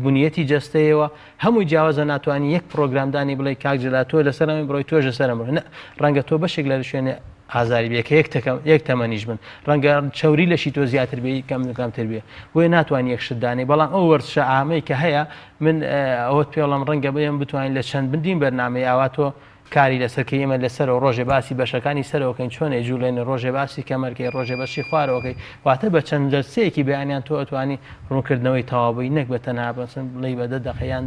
بنیەتی جەستەیەوە هەمووی جیاوازە ناتوانانی یەک پرۆگرام دانی بڵێ کاک جەلا تۆ لەسەر ئەمە بڕۆی تۆش لەسەرم بڕۆ نە ڕەنگە تۆ بەشێک لە شوێنێ ئازاری بێ کە یەک تەکە یەک تەمەنیش بن ڕەنگە چەوری لەشی تۆ زیاتر بێ کەم کەمتر بێ بۆیە ناتوانانی یەک شت دانێ بەڵام ئەو وەرزشە عامەی کە هەیە من ئەوەت پێڵم ڕەنگە بێم بتوانین لە چەند بندین بەرنامەی ئاوا تۆ کاری لەسەر کە ئێمە لەسەرەوە ڕۆژێ باسی بەشەکانی سەرەوەکەین چۆن ئەیجوڵێنی ڕۆژێ باسی کەمەرکەی ڕۆژێ بەشی خوارەوەکەی واتە بە چەند جەلسەیەکی بەیانیان تۆ ئەتوانی ڕوونکردنەوەی تەواو بی نەک بە تەنها بەسن بڵێی بە دە دەقە یان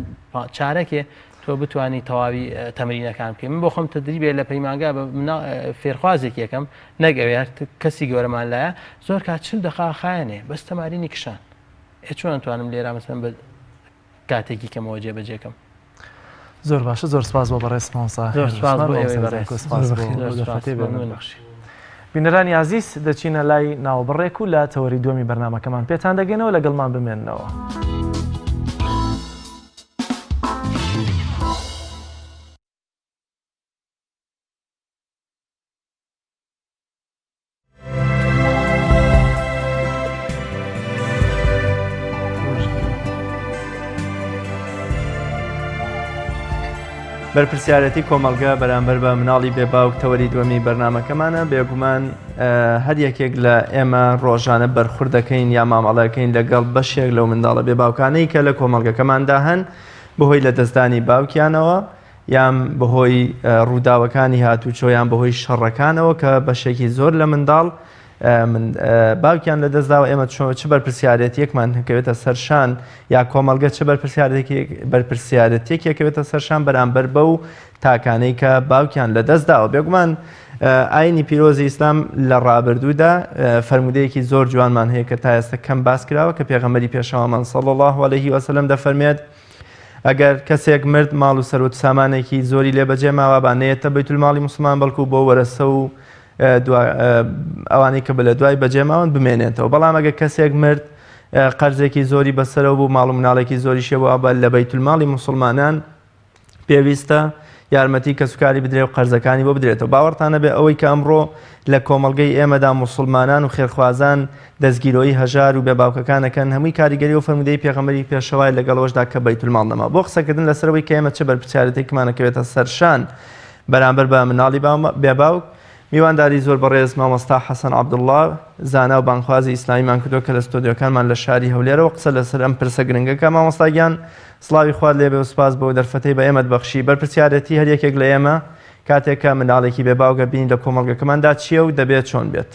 چارەکێ تۆ بتانی تەواوی تەمرینەکان بکەی من بۆ خۆم تدریبێ لە پەیمانگا بە فێرخوازێک یەکەم نەک ئەوێ هەر کەسی گەورەمان لایە زۆر کات چل دەقا خایەنێ بەس تەمارینی کشان ئێ چۆن توانم لێرا مەسەن بە کاتێکی کەمەوە جێبەجێکەم. زۆر باشە زۆر سپاس بۆ بەڕێز مامۆستا زۆر سپاس بۆ ئێوەی مامۆستا بەڕێز. زانکۆ سپاس زۆر بۆ بەخێر. ئەو زۆر سپاس. دەرفەتەی بە مەمنونم. بەخشی. بینەرانی ئازیز دەچینە لای ناوبڕێک و لە تەوەری دووەمی بەرنامەکەمان پێتان دەگەینەوە لەگەڵمان بمێننەوە. بەرپرسیارەتی کۆمەڵگە بەرامبەر بە مناڵی بێ باوک تەوەری دووەمی بەرنمەکەمانە بێگومان هەر یەکێک لە ئێمە ڕۆژانە بەرخورد دەکەین یا مامەڵەکەین لەگەڵ بەشێک لەو منداڵە بێ باوکانەی کە لە کۆمەڵگەکەماندا هەن بەهۆی لە دەستدانی باوکیانەوە یان بەهۆی ڕووداوەکانی هاتوچۆ یان بەهۆی شەڕەکانەوە کە بەشێکی زۆر لە منداڵ باوکیان لە دەستداوە ئێمە چ بەرپرسیارەتیەکمان کەوێتە سەرشان یا کۆمەڵگە چ بەرپرسیارەتێک یەکەوێتە سەرشان بەرامبەر بەو تاکانەی کە باوکیان لە دەستداوە بێگومان ئاینی پیرۆزی ئیسلام لە ڕابردوودا فەرمودەیەکی زۆر جوانمان هەیە کە تا ئێستا کەم باس کراوە کە پێغەمبەری پێشەوامان صلی الله علیه وسلم دەفەرمێت ئەگەر کەسێک مرد ماڵ و سەروەت و سامانێکی زۆری لێ بەجێ ماوە با نەیەتە بەیتولماڵی موسڵمان بەڵکو بۆ وەرەسە و ئەوانەی کە بە لە دوای بەجێ ماون بمێنێتەوە بەڵام ئەگەر کەسێک مرد قەرزێکی زۆری بەسەرەوە بوو ماڵ و مناڵێکی زۆری شێوە بە لە بەیتولماڵی موسڵمانان پێویستە یارمەتی کەسوکاری بدرێ و قەرزەکانی بۆ بدرێتەوە. باوەڕتان نەبێ ئەوەی کە ئەمڕۆ لە کۆمەڵگەی ئێمەدا موسڵمانان و خێرخوازان دەستگیرۆیی هەژار و بێ باوکەکان ئەکەن هەمووی کاریگەری ئەو فەرموودەی پێغەمبەری پێشەوای لەگەڵ ئەوەشدا کە بەیتولماڵ نەما بۆ قسەکردن لەسەر ئەوەی کە ئێمە چ بەرپرسیارێتێکمان ئەکەوێتە سەرشان بەرامبەر بە مناڵی بێ باوک میوانداری زۆر بەڕێز مامۆستا حەسەن عەبدوڵڵا زانا و بانگخوازی ئیسلامیمان کردووە کە لە ستۆدیۆکانمان لە شاری هەولێرەوە قسە لەسەر ئەم پرسە گرنگە کە مامۆستا گیان سڵاوی خوات لێبێ و سپاس بۆ دەرفەتەی بە ئێمەت بەخشی بەرپرسیارێتی هەر یەکێک لە ئێمە. کاتێک کە منداڵێکی بێ باوک ئەبینین لە کۆمەڵگەکەماندا چییە و دەبێت چۆن بێت؟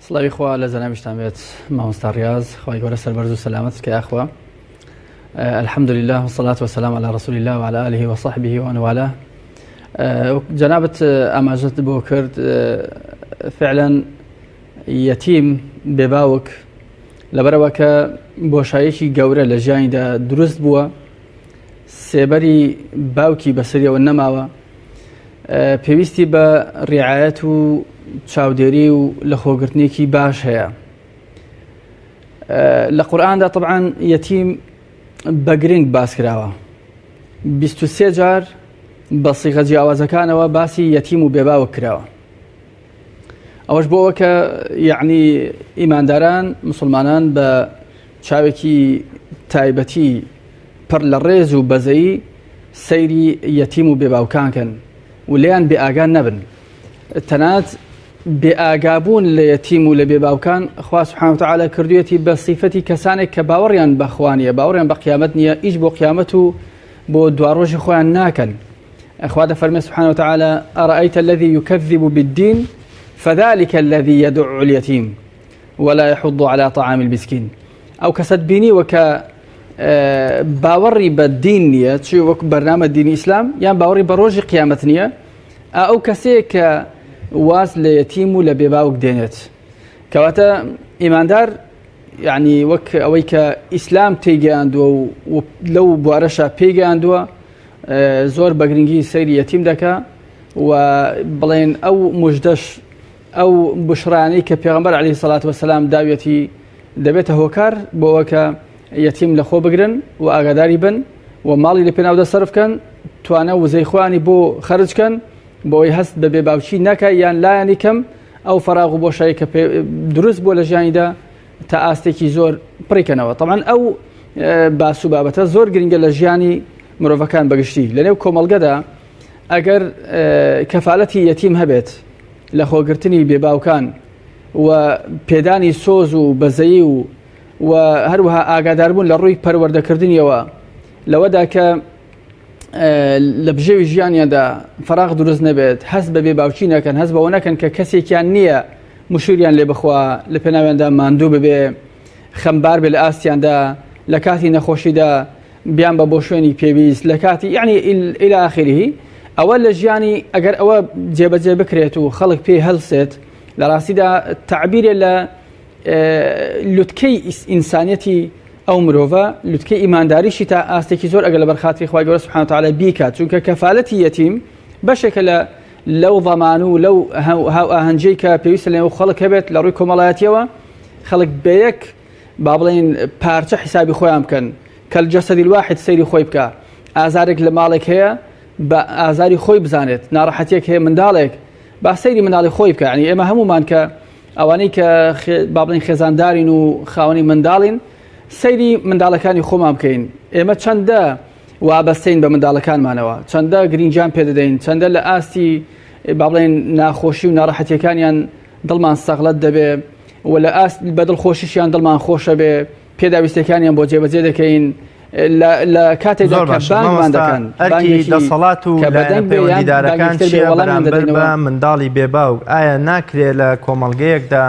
سڵاوی خوا لە جەنابیشتان بێت مامۆستا ڕیاز خوای گەورە سەربەرز و سەلامەت کە یاخوا الحمد لله والصلاة والسلام على رسول الله وعلى آله وصحبه ومن والاه جەنابت ئاماژەت بۆ کرد فعلا یەتیم بێباوک لەبەرەوە کە بۆشایەکی گەورە لە ژیانیدا دروست بووە سێبەری باوکی بەسەریەوە نەماوە پێویستی بە ڕعاەت و چاودێری و لەخۆگرتنێکی باش هەیە لە قورآاندا طبعاان یەتیم بە گرنگ باس کراوە 23 جار بە سیغە جیاوازەکانەوە باسی یەتیم و بێباوک کراوە ئەوەش بۆ ئەوە کە یعنی ئیمانداران مسلمانان بە چاوێکی تایبەتی پڕ لە ڕێز و بەزەیی سەیری یەتیم و بێباوکان کەن و لێیان بێئاگا نەبن تەنانەت بێئاگابوون لە یەتیم و لە بێباوکان خوا سبحانه وتعالی کردوویەتی بە سیفەتی کەسانێک کە باوەڕیان بە خوا نییە باوەڕیان بە قیامەت نییە ئیش بۆ قیامەت و بۆ دواڕۆژی خۆیان ناکەن خوا دەفەرمێ سبحانه وتعالى أرأيت الذي يكذب بالدين فذلك الذي يدع اليتيم ولا يحض على طعام المسكين ئەو کەسەت بینیوە کە باوەڕی بە دین نییە چی وەک بەرنامە دینی ئیسلام یان باوەڕی بە ڕۆژی قیامەت نییە ئەو کەسەیە کە واز لە یەتیم و لە بێباوک دێنێت کەواتە ئیماندار یعنی وەک ئەوەی کە ئیسلام تێگەیاندووە و لەو بوارەشە پێیگەیاندووە زۆر بەگرنگی سەیری یەتیم دەکا و بڵێن ئەو مژدەش ئەو بشرانەی کە پێغمبەر علی سەلات وسلام داویەتی دەبێتە هۆکار بۆ کە یەتیم لە خۆ بگرن و ئاگاداری بن و ماڵی لە پێناودا سەرف کەن توانە وزەی خۆیانی بۆ خەرج کەن بۆی هەست بە بێباوچی نەکە یان لایەنی کەم ئەو فەراغ و بۆشایی کە دروست بووە لە ژیانیدا تا ئاستێکی زۆر پڕیکەنەوە تەمان ئەو باس و بابەتە زۆر گرنگە لە ژیانی مرۆڤەکان بەگشتی لەنێو کۆمەڵگەدا ئەگەر کەفاالەتی یەتیم هەبێت لە خۆگرتنی بێباوکان و پێدانی سۆز و بەزەیی و و هەروەها ئاگاداربوون لە ڕووی پەروەردەکردنیەوە لەوەدا کە لە بژێوی ژیانیاندا فراغ دروست نەبێت هەست بە بێ باوکی نەکەن هەست بەوە نەکەن کە کەسێکیان نییە مشوریان لێ بخوا لە پێناویاندا ماندوو ببێ خەمبار بێ لە ئاستیاندا لە کاتی نەخۆشیدا بیان بە بۆ شوێنی پێویست لە کاتی یعنی إلى آخره ئەوە لە ژیانی ئەگەر ئەوە جێبەجێ بکرێت و خەڵک پێی هەڵسێت لە ڕاستیدا تەعبیرێ لە لوتکەی ئینسانیەتی ئەو مرۆڤە لوتکەی ئیمانداریشی تا ئاستێکی زۆر ئەگەر لەبەر خاتری خوای گەورە سبحانه وتعالی بیکات چونکە کەفالەتی یەتیم بەشێکە لە لەو ضەمان و لەو هاوئاهەنگیەی کە پێویستە لەنێو خەڵک هەبێت لە ڕووی کۆمەڵایەتیەوە خەڵک بە یەک با بڵێین پارچە حیسابی خۆیان بکەن کەلجەسەدی الواحد سەیری خۆی بکە ئازارێک لە ماڵێک هەیە بە ئازاری خۆی بزانێت ناڕەحەتیەک هەیە منداڵێک با سەیری منداڵی خۆی بکە ینی ئێمە هەمومان کە ئەوانەی کە با بڵێین خێزاندارین و خاوەنی منداڵین سەیری منداڵەکانی خۆمان بکەین ئێمە چەندە وابەستەین بە منداڵەکانمانەوە چەندە گرنگیان پێدەدەین چەندە لە ئاستی با بڵێن ناخۆشی و ناڕەحەتیەکانیان دڵمان سەغڵەت دەبێ و لە ئاست بە دڵخۆشیشیان دڵمان خۆشە بێ پێداویستەکانیان بۆ جێبەجێ دەکەین لە کاتێکدا زۆر کە باشە بانگمان مامۆستا دەکەن ئەرکی بانگێکی دەسەڵات و کە لایەنە بەدەنگ بێ یان پەیوەندیدارەکان بانگێکی تر بێ چییە وەڵامیان بەرامبەر دەدەینەوە بە منداڵی بێباوک ئایا ناکرێ لە کۆمەڵگەیەکدا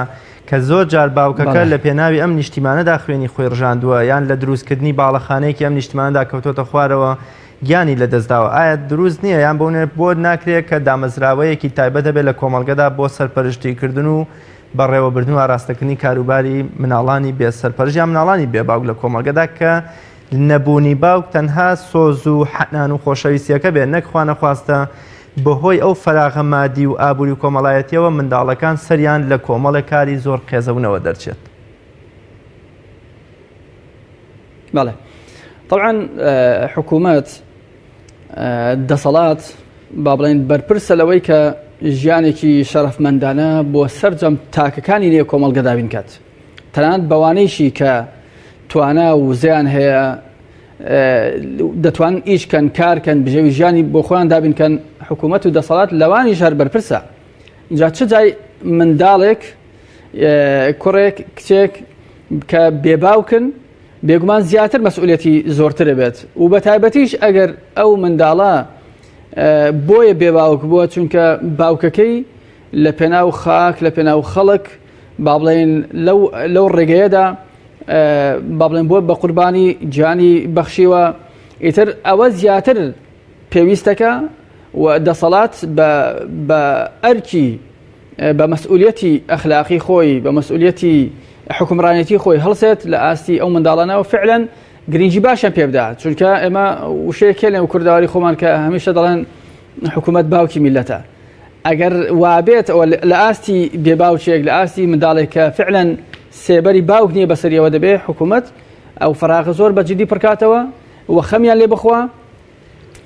کە زۆر جار باوکەکە بەڵێ لە پێناوی ئەم نیشتیمانەدا خوێنی خۆی ڕژاندووە یان لە دروستکردنی باڵەخانەیەکی ئەم نیشتیمانەدا کەوتۆتە خوارەوە گیانی لەدەستداوە ئایا دروست نییە یان بۆ بۆ ناکرێت کە دامەزراوەیەکی تایبەت هەبێت لە کۆمەڵگەدا بۆ سەرپەرشتیکردن و بەڕێوەبردن و ئاراستەکردنی کاروباری مناڵانی بێ سەرپەرشت یان مناڵانی بێ باوک لە کۆمەڵگەدا کە نەبوونی باوک تەنها سۆز و حەنان و خۆشەویستیەکە بێت نەک خوانەخواستە بەهۆی ئەو فەراغە مادی و ئابووری و کۆمەڵایەتیەوە منداڵەکان سەریان لە کۆمەڵێک کاری زۆر قێزەونەوە دەرچێت. بەڵێ طبعا حکوومەت دەسەڵات با بڵێن بەرپرسە لەوەی کە ژیانێکی شەرەفمەندانە بۆ سەرجەم تاکەکانی نێو کۆمەڵگە دابین کات تەنانەت بەوانەیشی کە توانا و وزەیان هەیە دەتوان ئیش کەن کارکەن بژێوی ژیانی بۆ خۆیان دابین کەن حکوومەت و دەسەڵات لەوانیش هەر بەرپرسە اینجا چ جای منداڵێک کوڕێک کچێک کە بێباوکن بێگومان زیاتر مەسئولەتی زۆرتر بێت و بە تایبەتیش ئەگەر ئەو منداڵە بۆیە بێ باوک بووە چونکە باوکەکەی لە پێناو خاک لە پێناو خەڵک با بڵێن لەو لەو ڕێگەیەدا با بڵێن بووە بە قوربانی گیانی بەخشیوە ئیتر ئەوە زیاتر پێویستەکە و دەسەڵات بە ئەرکی بە مەسئولیەتی ئەخلاقی خۆی بە مەسئولیەتی حکومڕانێتی خۆی هەڵسێت لە ئاستی ئەو منداڵانەوە فعلەن گرنگی باشیان پێ بدات چونکە ئێمە وشەیەک لە کوردەواری خۆمان کە هەمیشە دەڵێن حکوومەت باوکی میلەتە ئەگەر وابێت ئەوە لە ئاستی بێباوچێک لە ئاستی منداڵێک کە فعلەن سێبەری باوک نییە بەسەریەوە دەبێ حکوومەت ئەو فراغە زۆر بە جدی پڕکاتەوە و خەمیان لێ بخوا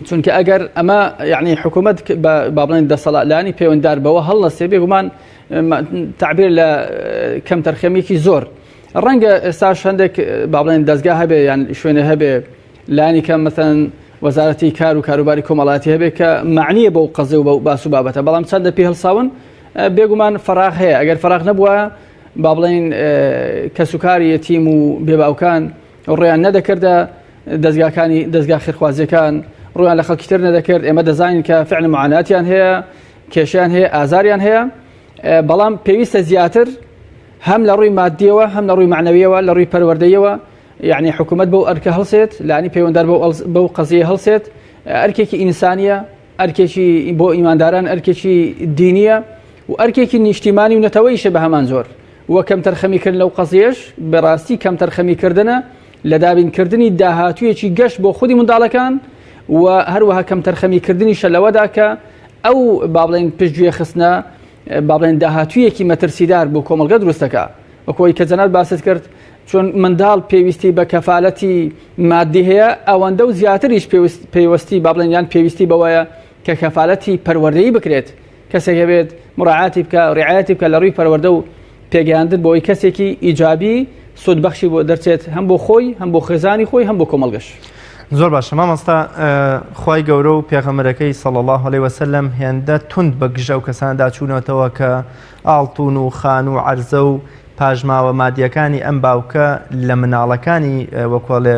چونکە ئەگەر ئەمە یعنی حکوومەت با بڵێن دەسەڵات لانی پەیوەنددار بەوە هەڵنەسێ بێگومان تعبیر لە کەمتەرخەمیەکی زۆر ڕەنگە ئێستاش هەندێک با بڵێن دەستگا هەبێ یان شوێنە هەبێ لانی کەم مەسەن وەزارەتی کار و کاروباری کۆمەڵاتی هەبێ کە معنیە بەو قەزێ و بەو باس و بابەتە بەڵام چەندە پێ هەڵساون بێگومان فەراغ هەیە ئەگەر فەراغ نەبووە با بڵێن کەسوکاری یەتیم و بێباوکان ڕێیان نەدەکردە دەستگاکانی دەستگا خێرخوازیەکان ڕویان لە خەڵکی تر نەدەکرد ئێمە دەزانین کە فعل معاناتیان هەیە کێشیان هەیە ئازاریان هەیە بەڵام پێویستە زیاتر هەم لە ڕووی مادیەوە هەم لە ڕووی معنەویەوە لە ڕووی پەروەردەیەوە یعنی حکوومەت بەو ئەرکە هەڵسێت لانی پەیوەندار بەو قەزیە هەڵسێت ئەرکێکی ئینسانیە ئەرکێکی بۆ ئیمانداران ئەرکێکی دینیە و ئەرکێکی نیشتیمانی و نەتەوەیشە بە هەمان زۆر و کەمتەرخەمیکردن لەو قەزیەش بەڕاستی کەمتەرخەمیکردنە لە دابینکردنی داهاتوویەکی گەش بۆ خودی منداڵەکان و هەروەها کەمتەرخەمیکردنیشە لەوەدا کە ئەو با بڵێن پشتگوێ خستنە با بڵێن داهاتوویەکی مەترسیدار بۆ کۆمەڵگە دروست دەکا وەکۆی کە جەناب باست کرد چون منداڵ پێویستی بە کەفالەتی مادی هەیە ئەوەندە و زیاتریش پێوەستی با بڵێن یان پێویستی بەوەیە کە کەفالەتی پەروەردەیی بکرێت کەسێک هەبێت مراعاتی بکە ڕعایەتی بکە لە ڕووی پەروەردە و پێگەیاندن بۆی کەسێکی ئیجابی سوودبەخشی بۆ دەرچێت هەم بۆ خۆی هەم بۆ خێزانی خۆی هەم بۆ کۆمەڵگەش. زۆر باشە مامۆستا خوای گەورە و پێغەمبەرەکەی صلی الله علیه وسلم هێندە توند بە گژە و کەساندا چوونەتەوە کە ئاڵتون و خان و عەرزە و پاشماوە مادیەکانی ئەم باوکە لە مناڵەکانی وەکۆڵێ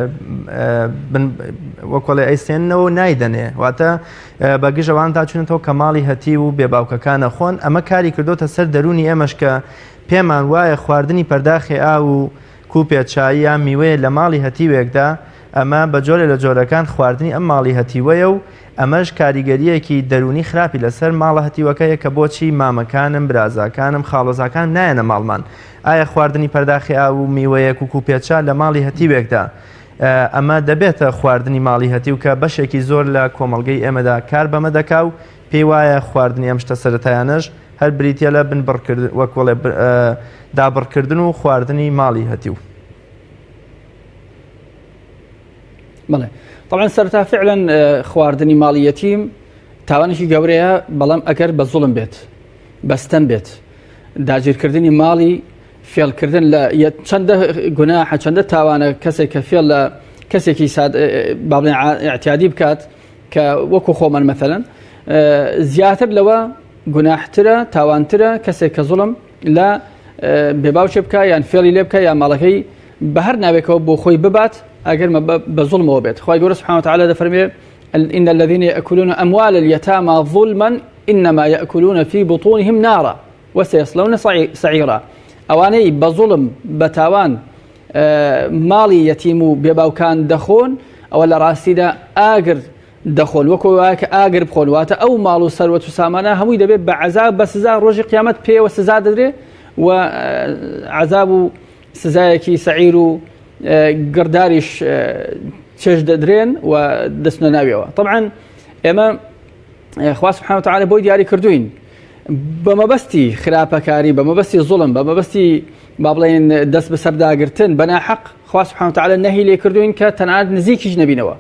وەکۆڵێ ئەیسێنەوە نایدەنێ واتە بە گژەوان تا چونەتەوە کە ماڵی هەتی و بێ باوکەکانە خۆن ئەمە کاری کردوتە سەر دەرونی ئێمەش کە پێمان وایە خواردنی پەرداخێ ئاو و کوپێ چای یان میوەیە لە ماڵی هەتیوێکدا ئەمە بە جۆرێ لە جۆرەکان خواردنی ئەم ماڵی هەتیوەیە و ئەمەش کاریگەرییەکی دەروونی خراپی لەسەر ماڵە هەتیوەکە هەیە کە بۆچی مامەکانم، برازاکانم، خاڵۆزاکانم نایەنە ماڵمان؟ ئایا خواردنی پەرداخی ئاو و میوەیەک و کوپێ چا لە ماڵی هەتیوێکدا ئەمە دەبێتە خواردنی ماڵی هەتیو کە بەشێکی زۆر لە کۆمەڵگەی ئێمەدا کار بەمە دەکا و پێی وایە خواردنی ئەم شتە سەرەتایانەش هەر بریتییە لە بنبڕکردن وەک وەڵێ دابڕکردن و خواردنی ماڵی هەتیو. بەڵێ طبعا سەرتا فعلا خواردنی ماڵی یەتیم تاوانێکی گەورەیە بەڵام ئەگەر بە زوڵم بێت بەستەم بێت داگیرکردنی ماڵی فێڵکردن لە چەندە گوناحە چەندە تاوانە کەسێک کە فێڵ لە کەسێکی بابلێن اعتیادی بکات کە وەکو خۆمان مەثلەن زیاتر لەوە گوناحترە تاوانترە کەسێک کە زوڵم لە بێباوچێ بکە یان فێڵی لێ بکە یان ماڵەکەی بە هەر ناوێکەوە بۆ خۆی ببات ئەگەر بە زوڵمەوە بێت خوای گەورە سبحانه وتعالى دەفەرمێ إن الذين يأكلون أموال اليتامى ظلما إنما يأكلون في بطونهم نارا وسيصلون سعيرا ئەوانەی بە زوڵم بە تاوان ماڵی یەتیم و بێباوکان دەخۆن ئەوە لە ڕاستیدا ئاگر دەخۆن وەکو وایە کە ئاگر بخۆن واتە ئەو ماڵ و سەروەت و سامانە هەمووی دەبێت بە عەزاب بە سزا ڕۆژی قیامەت پێوە سزا دەدرێ و عەزاب و سزایەکی سەعیر و گڕداریش چێژ دەدرێن و دەچنە ناویەوە طبعا ئێمە خوا سبحانه وتعالى بۆی دیاری کردوین بە مەبەستی خراپەکاری بە مەبەستی زوڵم بە مەبەستی با بڵێن دەست بەسەرداگرتن بەناحەق خوا سبحانه وتعالى نەهی لێ کردوین کە تەنانەت نزیکیش نەبینەوە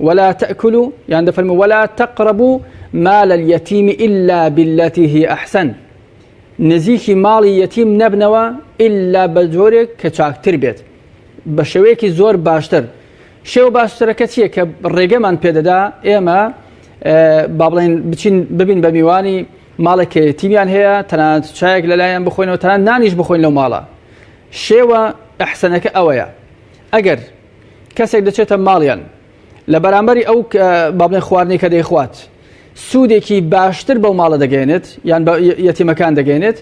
ولا تأكلوا یان دەفەرموو ولا تقربوا مال اليتيم إلا بالتي هي أحسن نزیکی ماڵی یەتیم نەبنەوە ئللا بە جۆرێک کە چاکتر بێت بە شێوەیەکی زۆر باشتر شێوە باشترەکە چییە کە ڕێگەمان پێدەدا ئێمە با بڵێن بچین ببین بە میوانی ماڵێک کە یەتیمیان هەیە تەنانەت چایەک لەلایەن بخۆینەوە تەنانەت نانیش بخۆین لەو ماڵە شێوە ئەحسەنەکە ئەوەیە. ئەگەر کەسێک دەچێتە ماڵیان لە بەرامبەری ئەو با بڵێن خواردنەی کە دەیخوات سوودێکی باشتر بەو ماڵە دەگەێنێت یان بە یەتیمەکان دەگەێنێت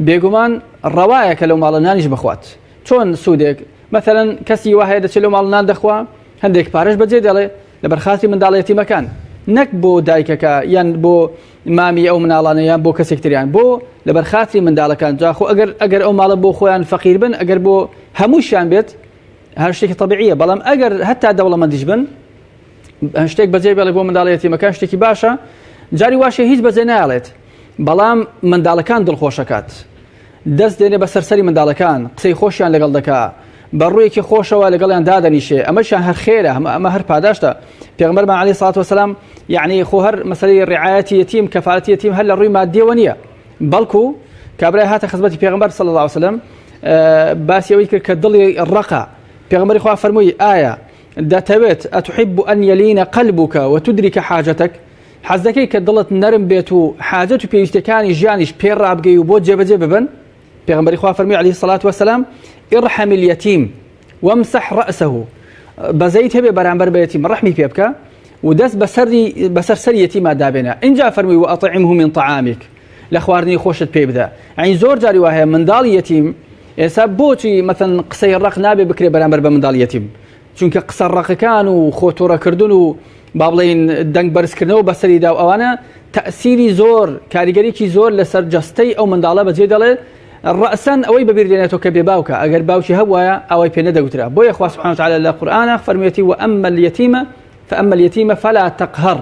بێگومان ڕەوایە کە لەو ماڵە نانیش بخوات چۆن سوودێک مەثلەن کەسی وا هەیە دەچێت لەو ماڵ نان دەخوا هەندێک پارەش بەجێ دەڵێ لەبەر خاتری منداڵە یەتیمەکان نەک بۆ دایکەکە یان بۆ مامی ئەو مناڵانە یان بۆ کەسێک تریان بۆ لەبەر خاتری منداڵەکان جاخۆ ئەگەر ئەگەر ئەو ماڵە بۆ خۆیان فەقیر بن ئەگەر بۆ هەمووشیان بێت هەر شتێکی طبیعیە بەڵام ئەگەر هەتا دەوڵەمەندیش بن شتێک بەجێ بێڵێ بۆ منداڵە یەتیمەکان شتێکی باشە جاری واشە هیچ بەجێ نایڵێت بەڵام منداڵەکان دڵخۆشەکات دەست دێنێ بەسەر سەری منداڵەکان قسەی خۆشیان لەگەڵ دەکا بە ڕوویەکی خۆشەوە لەگەڵیان دادەنیشێ ئەمەشیان هەر خێرە هەمە ئەمە هەر پاداشتە پێغمبەرمان عەلەیهی سڵات وەسەلام یعنی خۆ هەر مەسەلەی ڕعایەتی یەتیم کەفالەتی یەتیم هەر لە ڕووی مادیەوە نییە بەڵکو کابرای هاتە خزمەتی پێغمبەر صلی الله علیه وسلم باسی ئەوەی کرد کە دڵی ڕەقە پێغمبەری خوا فەرمووی ئایا دەتەوێت ئەتحب أن يلين قلبك وتدرك حاجتك حەز دەکەی کە دڵت نەرم بێت و حاجەت و پێویستیەکانی ژیانیش پێ ڕابگەی و بۆت جێبەجێ ببن؟ پێغەمبەری خوا فەرمووی علیه الصلاة والسلام ارحم اليتیم وامسح رأسه بەزەیت هەبێ بەرامبەر بە یەتیم ڕەحمی پێ بکە و دەست بەسەری بەسەر سەری یەتیما دابێنە ئینجا فەرمووی وأطعمه من طعامك لە خواردنی خۆشت پێ بدە ئەین زۆر جاری وا هەیە منداڵی یەتیم ئێستا بۆچی مەثەن قسەی ڕەق نابێ بکرێ بەرامبەر بە منداڵی یەتیم چونکە قسە ڕەقەکان و خۆ توڕەکردن و با بڵێین دەنگ بەرزکردنەوە بەسەریدا و ئەوانە تەئسیری زۆر کاریگەریی زۆر لەسەر جەستەی ئەو منداڵە بەجێ دەڵێت ڕەسەن ئەوەی بەبیر دێنێتەوە کە بێ باوکە ئەگەر باوکی هەبوایە ئاوای پێ نەدەگوترا بۆیە خوا سبحانه وتعالی لە قورئانا فەرموویەتی وأما اليتيم فأما اليتيم فلا تقهر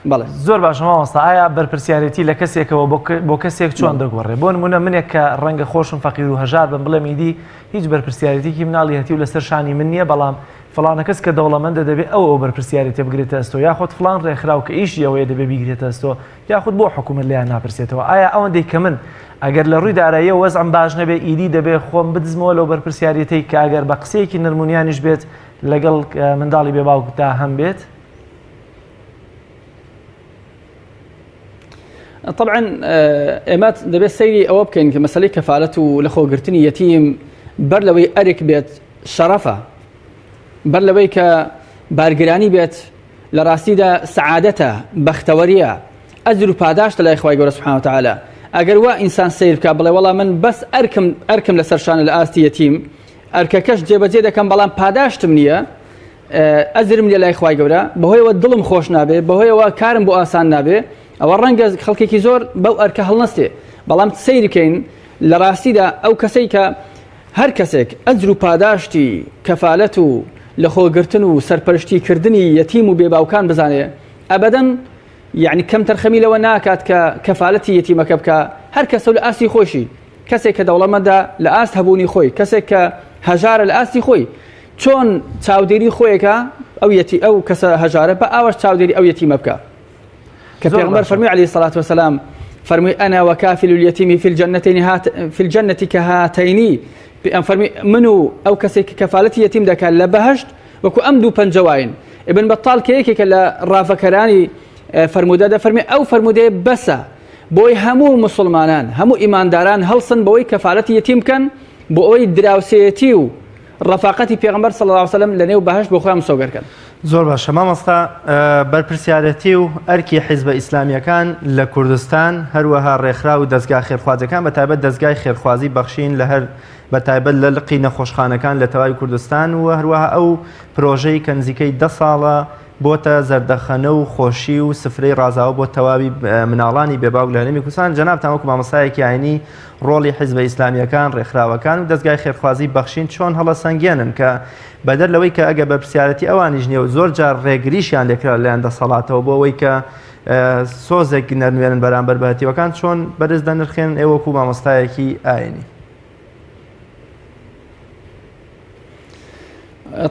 بەڵێ. زۆر باشە مامۆستا ئایا بەرپرسیارێتی لە کەسێکەوە بۆ کەسێک چۆن دەگۆڕێ بۆ نمونە منێک کە ڕەنگە خۆشم فەقیر و هەژار بم بڵێم ئیدی هیچ بەرپرسیارێتیکی مناڵی هەتیو لەسەر شانی من نییە بەڵام فڵانە کەس کە دەوڵەمەندە دەبێ ئەو ئەو بەرپرسیارێتیە بگرێتە ئەستۆ یاخود فڵان ڕێکخراو کە ئیشی ئەوەیە دەبێ بیگرێتە ئەستۆ یاخود بۆ حکوومەت لێیان ناپرسێتەوە ئایا ئەوەندەی کە من ئەگەر لە ڕووی داراییەوە وەزعم باش نەبێ ئیدی دەبێ خۆم بدزمەوە لەو بەرپرسیارێتەی کە ئەگەر بە قسەیەکی نەرمونیانیش بێت لەگەڵ منداڵی بێ باوکدا هەم بێت؟ طبعا ئێمە دەبێت سەیری ئەوە بکەین کە مەسلەی کەفاالەت و لەخۆگرتنی یەتیم بەر لەوەی ئەرک بێت شەرەفە بەر لەوەی کە بارگرانی بێت لە ڕاستیدا سەعادەتە بەختەوەریە ئەجر و پاداشتە لای خوای گەورە سبحانه وتعالی ئەگەر وا ئینسان سەیر بکە بڵێ وەڵا من بەس ئەرکم ئەرکم لەسەر شانە لە ئاستی یەتیم ئەرکەکەش جێبەجێ دەکەم بەڵام پاداشتم نییە ئەجرم نیە لای خوای گەورە بەهۆیەوە دڵم خۆش نابێ بەهۆیەوە کارم بۆ ئاسان نابێ ئەوە ڕەنگە خەڵکێکی زۆر بەو ئەرکە هەڵنەستێ بەڵام سەیرکەین لە ڕاستیدا ئەو کەسەی کە هەر کەسێک ئەجر و پاداشتی کەفالەت و لەخۆگرتن و سەرپەرشتی کردنی یەتیم و بێباوکان بزانێ ئەبەدەن یعنی کەم تەرخەمی لەوە ناکات کە کەفالەتی یەتیمەکە بکە هەر کەسە لە ئاستی خۆشی کەسێک کە دەوڵەمەندە لە ئاست هەبوونی خۆی کەسێک کە هەژارە لە ئاستی خۆی چۆن چاودێری خۆیەکە ئەو یەتی ئەو کەسە هەژارە بە ئاوەش چاودێری ئەو یەتیمە بکە کە پێغەمبەر فەرمووی علیه الصلاة والسلام فەرمووی أنا وكافل اليتيم في الجنتين هات في الجنة كهاتين ئەم فەرمی من و ئەو کەسێک کە کەفالەتی یەتیم دەکات لە بەهشت وەکو ئەم دوو پەنجەواین ابن بەتاڵ کە یەکێکە لە ڕاڤەکەرانی فەرموودە دەفەرمی ئەو فەرموودەیە بەسە بۆی هەموو مسلمانان هەموو ئیمانداران هەڵسن بەوەی کەفالەتی یەتیم بکەن بۆ ئەوەی دراوسێتی و ڕەفاقەتی پێغەمبەر صلی اللە علیە وسلم لە نێو بەهەشت بۆ خۆیان مسۆگەر کەن. زۆر باشە مامۆستا بەرپرسیارەتی و ئەرکی حیزبە ئیسلامیەکان لە کوردستان هەروەها ڕێکخراو و دەزگا خێرخوازیەکان بە تایبەت دەزگای خێرخوازی بەخشین لە هەر بە تایبەت لە لقی نەخۆشخانەکان لە تەواوی کوردستان و هەروەها ئەو پرۆژەی کە نزیکەی دە ساڵە بۆتە زەردەخەنە و خۆشی و سفرەی ڕازاوە بۆ تەواوی مناڵانی بێباوک لە هەرێمی کوردستان جەنابتان وەکو مامۆستایەکی ئاینی ڕۆڵی حیزبە ئیسلامییەکان، ڕێکخراوەکان و دەزگای خێرخوازی بەخشین چۆن هەڵەسەنگێنن کە بەدەر لەوەی کە ئەگەر بەرپرسیارەتی ئەوانیش نییە و زۆر جار ڕێگریشیان لێکرا لەلایەن دەسەڵاتەوە بۆ ئەوەی کە سۆزێک نەنوێنن بەرامبەر بە هەتیوەکان چۆن بەرز دەنرخێنن ئێوە وەکو مامۆستایەکی ئاینی؟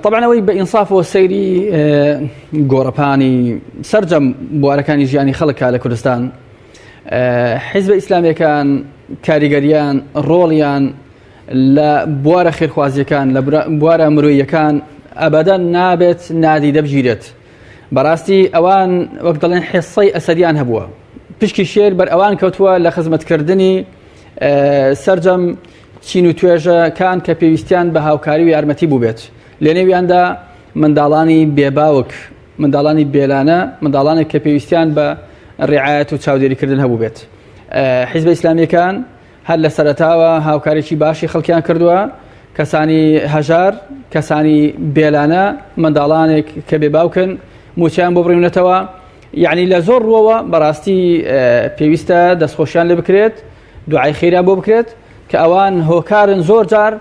طبعا ئەوەی بە ئینسافەوە سەیری گۆڕەپانی سەرجەم بوارەکانی ژیانی خەڵکە لە کوردستان حیزبە ئیسلامیەکان کاریگەریان ڕۆڵیان لە بوارە خێرخوازیەکان لە بوارە مرۆیەکان ئەبەدەن نابێت نادیدە بگیرێت بەڕاستی ئەوان وەک دەڵێن حێسەی ئەسەریان هەبووە پشکی شێر بەر ئەوان کەوتووە لە خزمەتکردنی سرجەم چین و توێژەکان کە پێویستیان بە هاوکاری و یارمەتی بووبێت. لەنێویاندا منداڵانی بێباوک، منداڵانی بێلانە، منداڵانێک کە پێویستیان بە ڕعایەت و چاودێریکردن هەبووبێت. حیزبە ئیسلامیەکان هەر لە سەرەتاوە هاوکارێکی باشی خەڵکیان کردووە، کەسانی هەژار، کەسانی بێلانە، منداڵانێک کە بێ باوکن موچەیان بۆ بڕیونەتەوە. یعنی لە زۆر ڕووەوە بەڕاستی پێویستە دەستخۆشیان لێ بکرێت، دوعای خێریان بۆ بکرێت کە ئەوان هۆکارن زۆر جار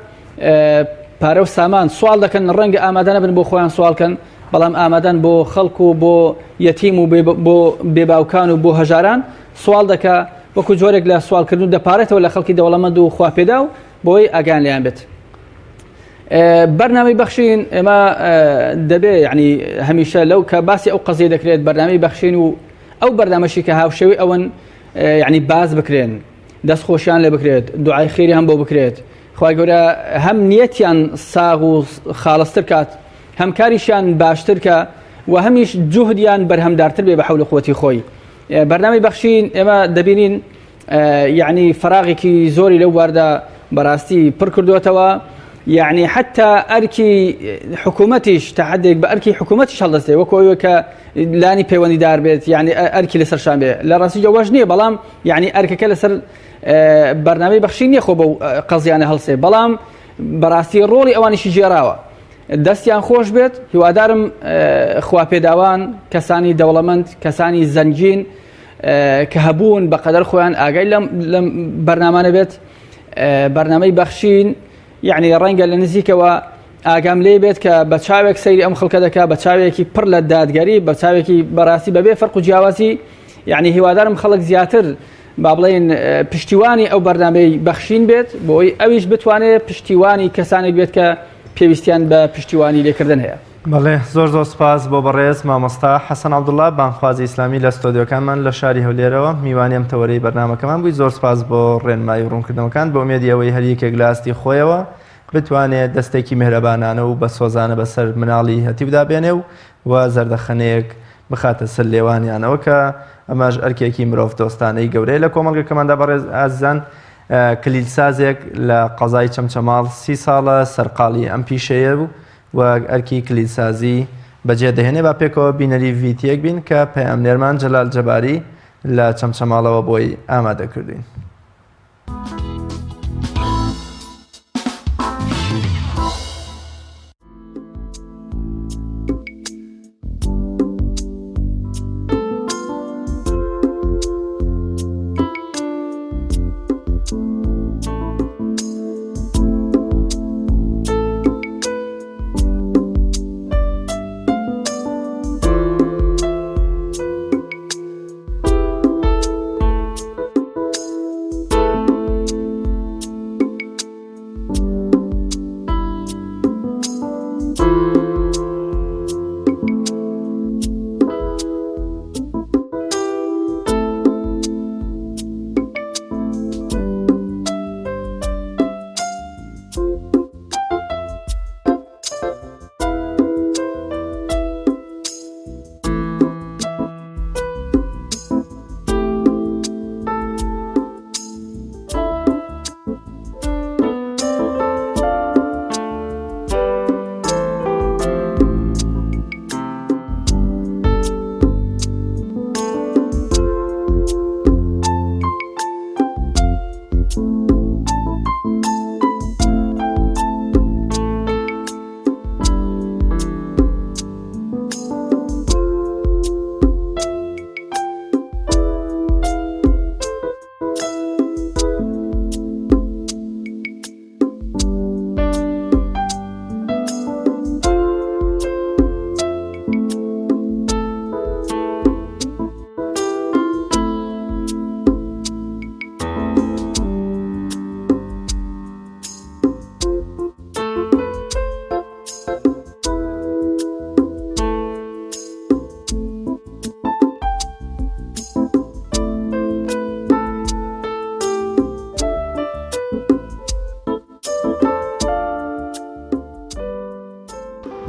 پارە و سامان سوال دەکەن ڕەنگە ئامادە نەبن بۆ خۆیان سوالکەن بەڵام ئامادەن بۆ خەڵک و بۆ یەتیم و بۆ بێباوکان و بۆ هەژاران سوال دەکا وەکو جۆرێک لە سوالکردن دەپارێتەوە لە خەڵکی دەوڵەمەند و خواپێدا و بۆی ئاگان لیان بێت. بەرنامەی بەخشین ئێمە دەبێ یعنی هەمیشە لەو کە باسی ئەو قەزیە دەکرێت بەرنامەی بەخشین و ئەو بەرنامەشی کە هاوشێوەی ئەوەن یعنی باز بکرێن دەست خۆشیان لێ بکرێت دوعای خێری هەم بۆ بکرێت خوای گەورە هەم نیەتیان ساغ و خاڵستر کات هەم کاریشیان باشتر کە و هەمیش جوهدیان بەرهەمدارتر بێ بە حەول و قوتی خۆی بەرنامەی بەخشین ئێمە دەبینین یعنی فراغێکی زۆری لەو بواردا بەڕاستی پڕ کردوێتەوە یعنی حتا ئەرکی حکوومەتیش تا حدێک بە ئەرکی حکوومەتیش هەڵدەستێ وەکو ئەوەی کە لانی پەیوەندیدار بێت یعنی ئەرکی لەسەر شان بێ لە ڕاستی جەوەش نییە بەڵام یعنی ئەرکەکە لەسەر بەرنامەی بەخشین نییە خۆ بەو قەزیانە هەڵسێ بەڵام بەڕاستی ڕۆڵی ئەوانیشی گێراوە دەستیان خۆش بێت هیوادارم خواپێداوان کەسانی دەوڵەمەند کەسانی زەنگین کە هەبوون بە قەدەر خۆیان ئاگای لەم لەم بەرنامانە بێت بەرنامەی بەخشین یعنی ڕەنگە لە نزیکەوە ئاگام لێ بێت کە بە چاوێک سەیری ئەم خەڵکە دەکا بە چاوێکی پڕ لە دادگەری بە چاوێکی بەڕاستی بەبێ فەرق و جیاوازی یعنی هیوادارم خەڵک زیاتر با بڵێن پشتیوانی ئەو بەرنامەی بەخشین بێت بۆی ئەویش بتوانێت پشتیوانی کەسانێک بێت کە پێویستیان بە پشتیوانی لێکردن هەیە. بەڵێ زۆر زۆر سپاس بۆ بەڕێز مامۆستا حەسەن عەبدوڵا بانگخوازی ئیسلامی لە ستۆدیۆکانمان لە شاری هەولێرەوە میوانی ئەم تەوەرەی بەرنامەکەمان بووی زۆر سپاس بۆ ڕێنمایی و ڕوونکردنەوەکان بە ئومێدی ئەوەی هەر یەکێک لە ئاستی خۆیەوە بتوانێ دەستێکی میهرەبانانە و بە سۆزانە بەسەر مناڵی هەتیودا بێنێ و و زەردەخەنەیەک بخاتە سەر لێوانیانەوە کە ئەمەش ئەرکێکی مرۆڤ دۆستانەی گەورەیە لە کۆمەڵگەکەماندا بەڕێز ئازیزان کلیلسازێک لە قەزای چەمچەماڵ سی ساڵە سەرقاڵی ئەم پیشەیە و و ئەرکی کلیلسازی بەجێ دەهێنێ با پێکەوە بینەری ڤیتیەک بین کە پەیامنێرمان جەلال جەباری لە چەمچەماڵەوە بۆی ئامادە کردوین.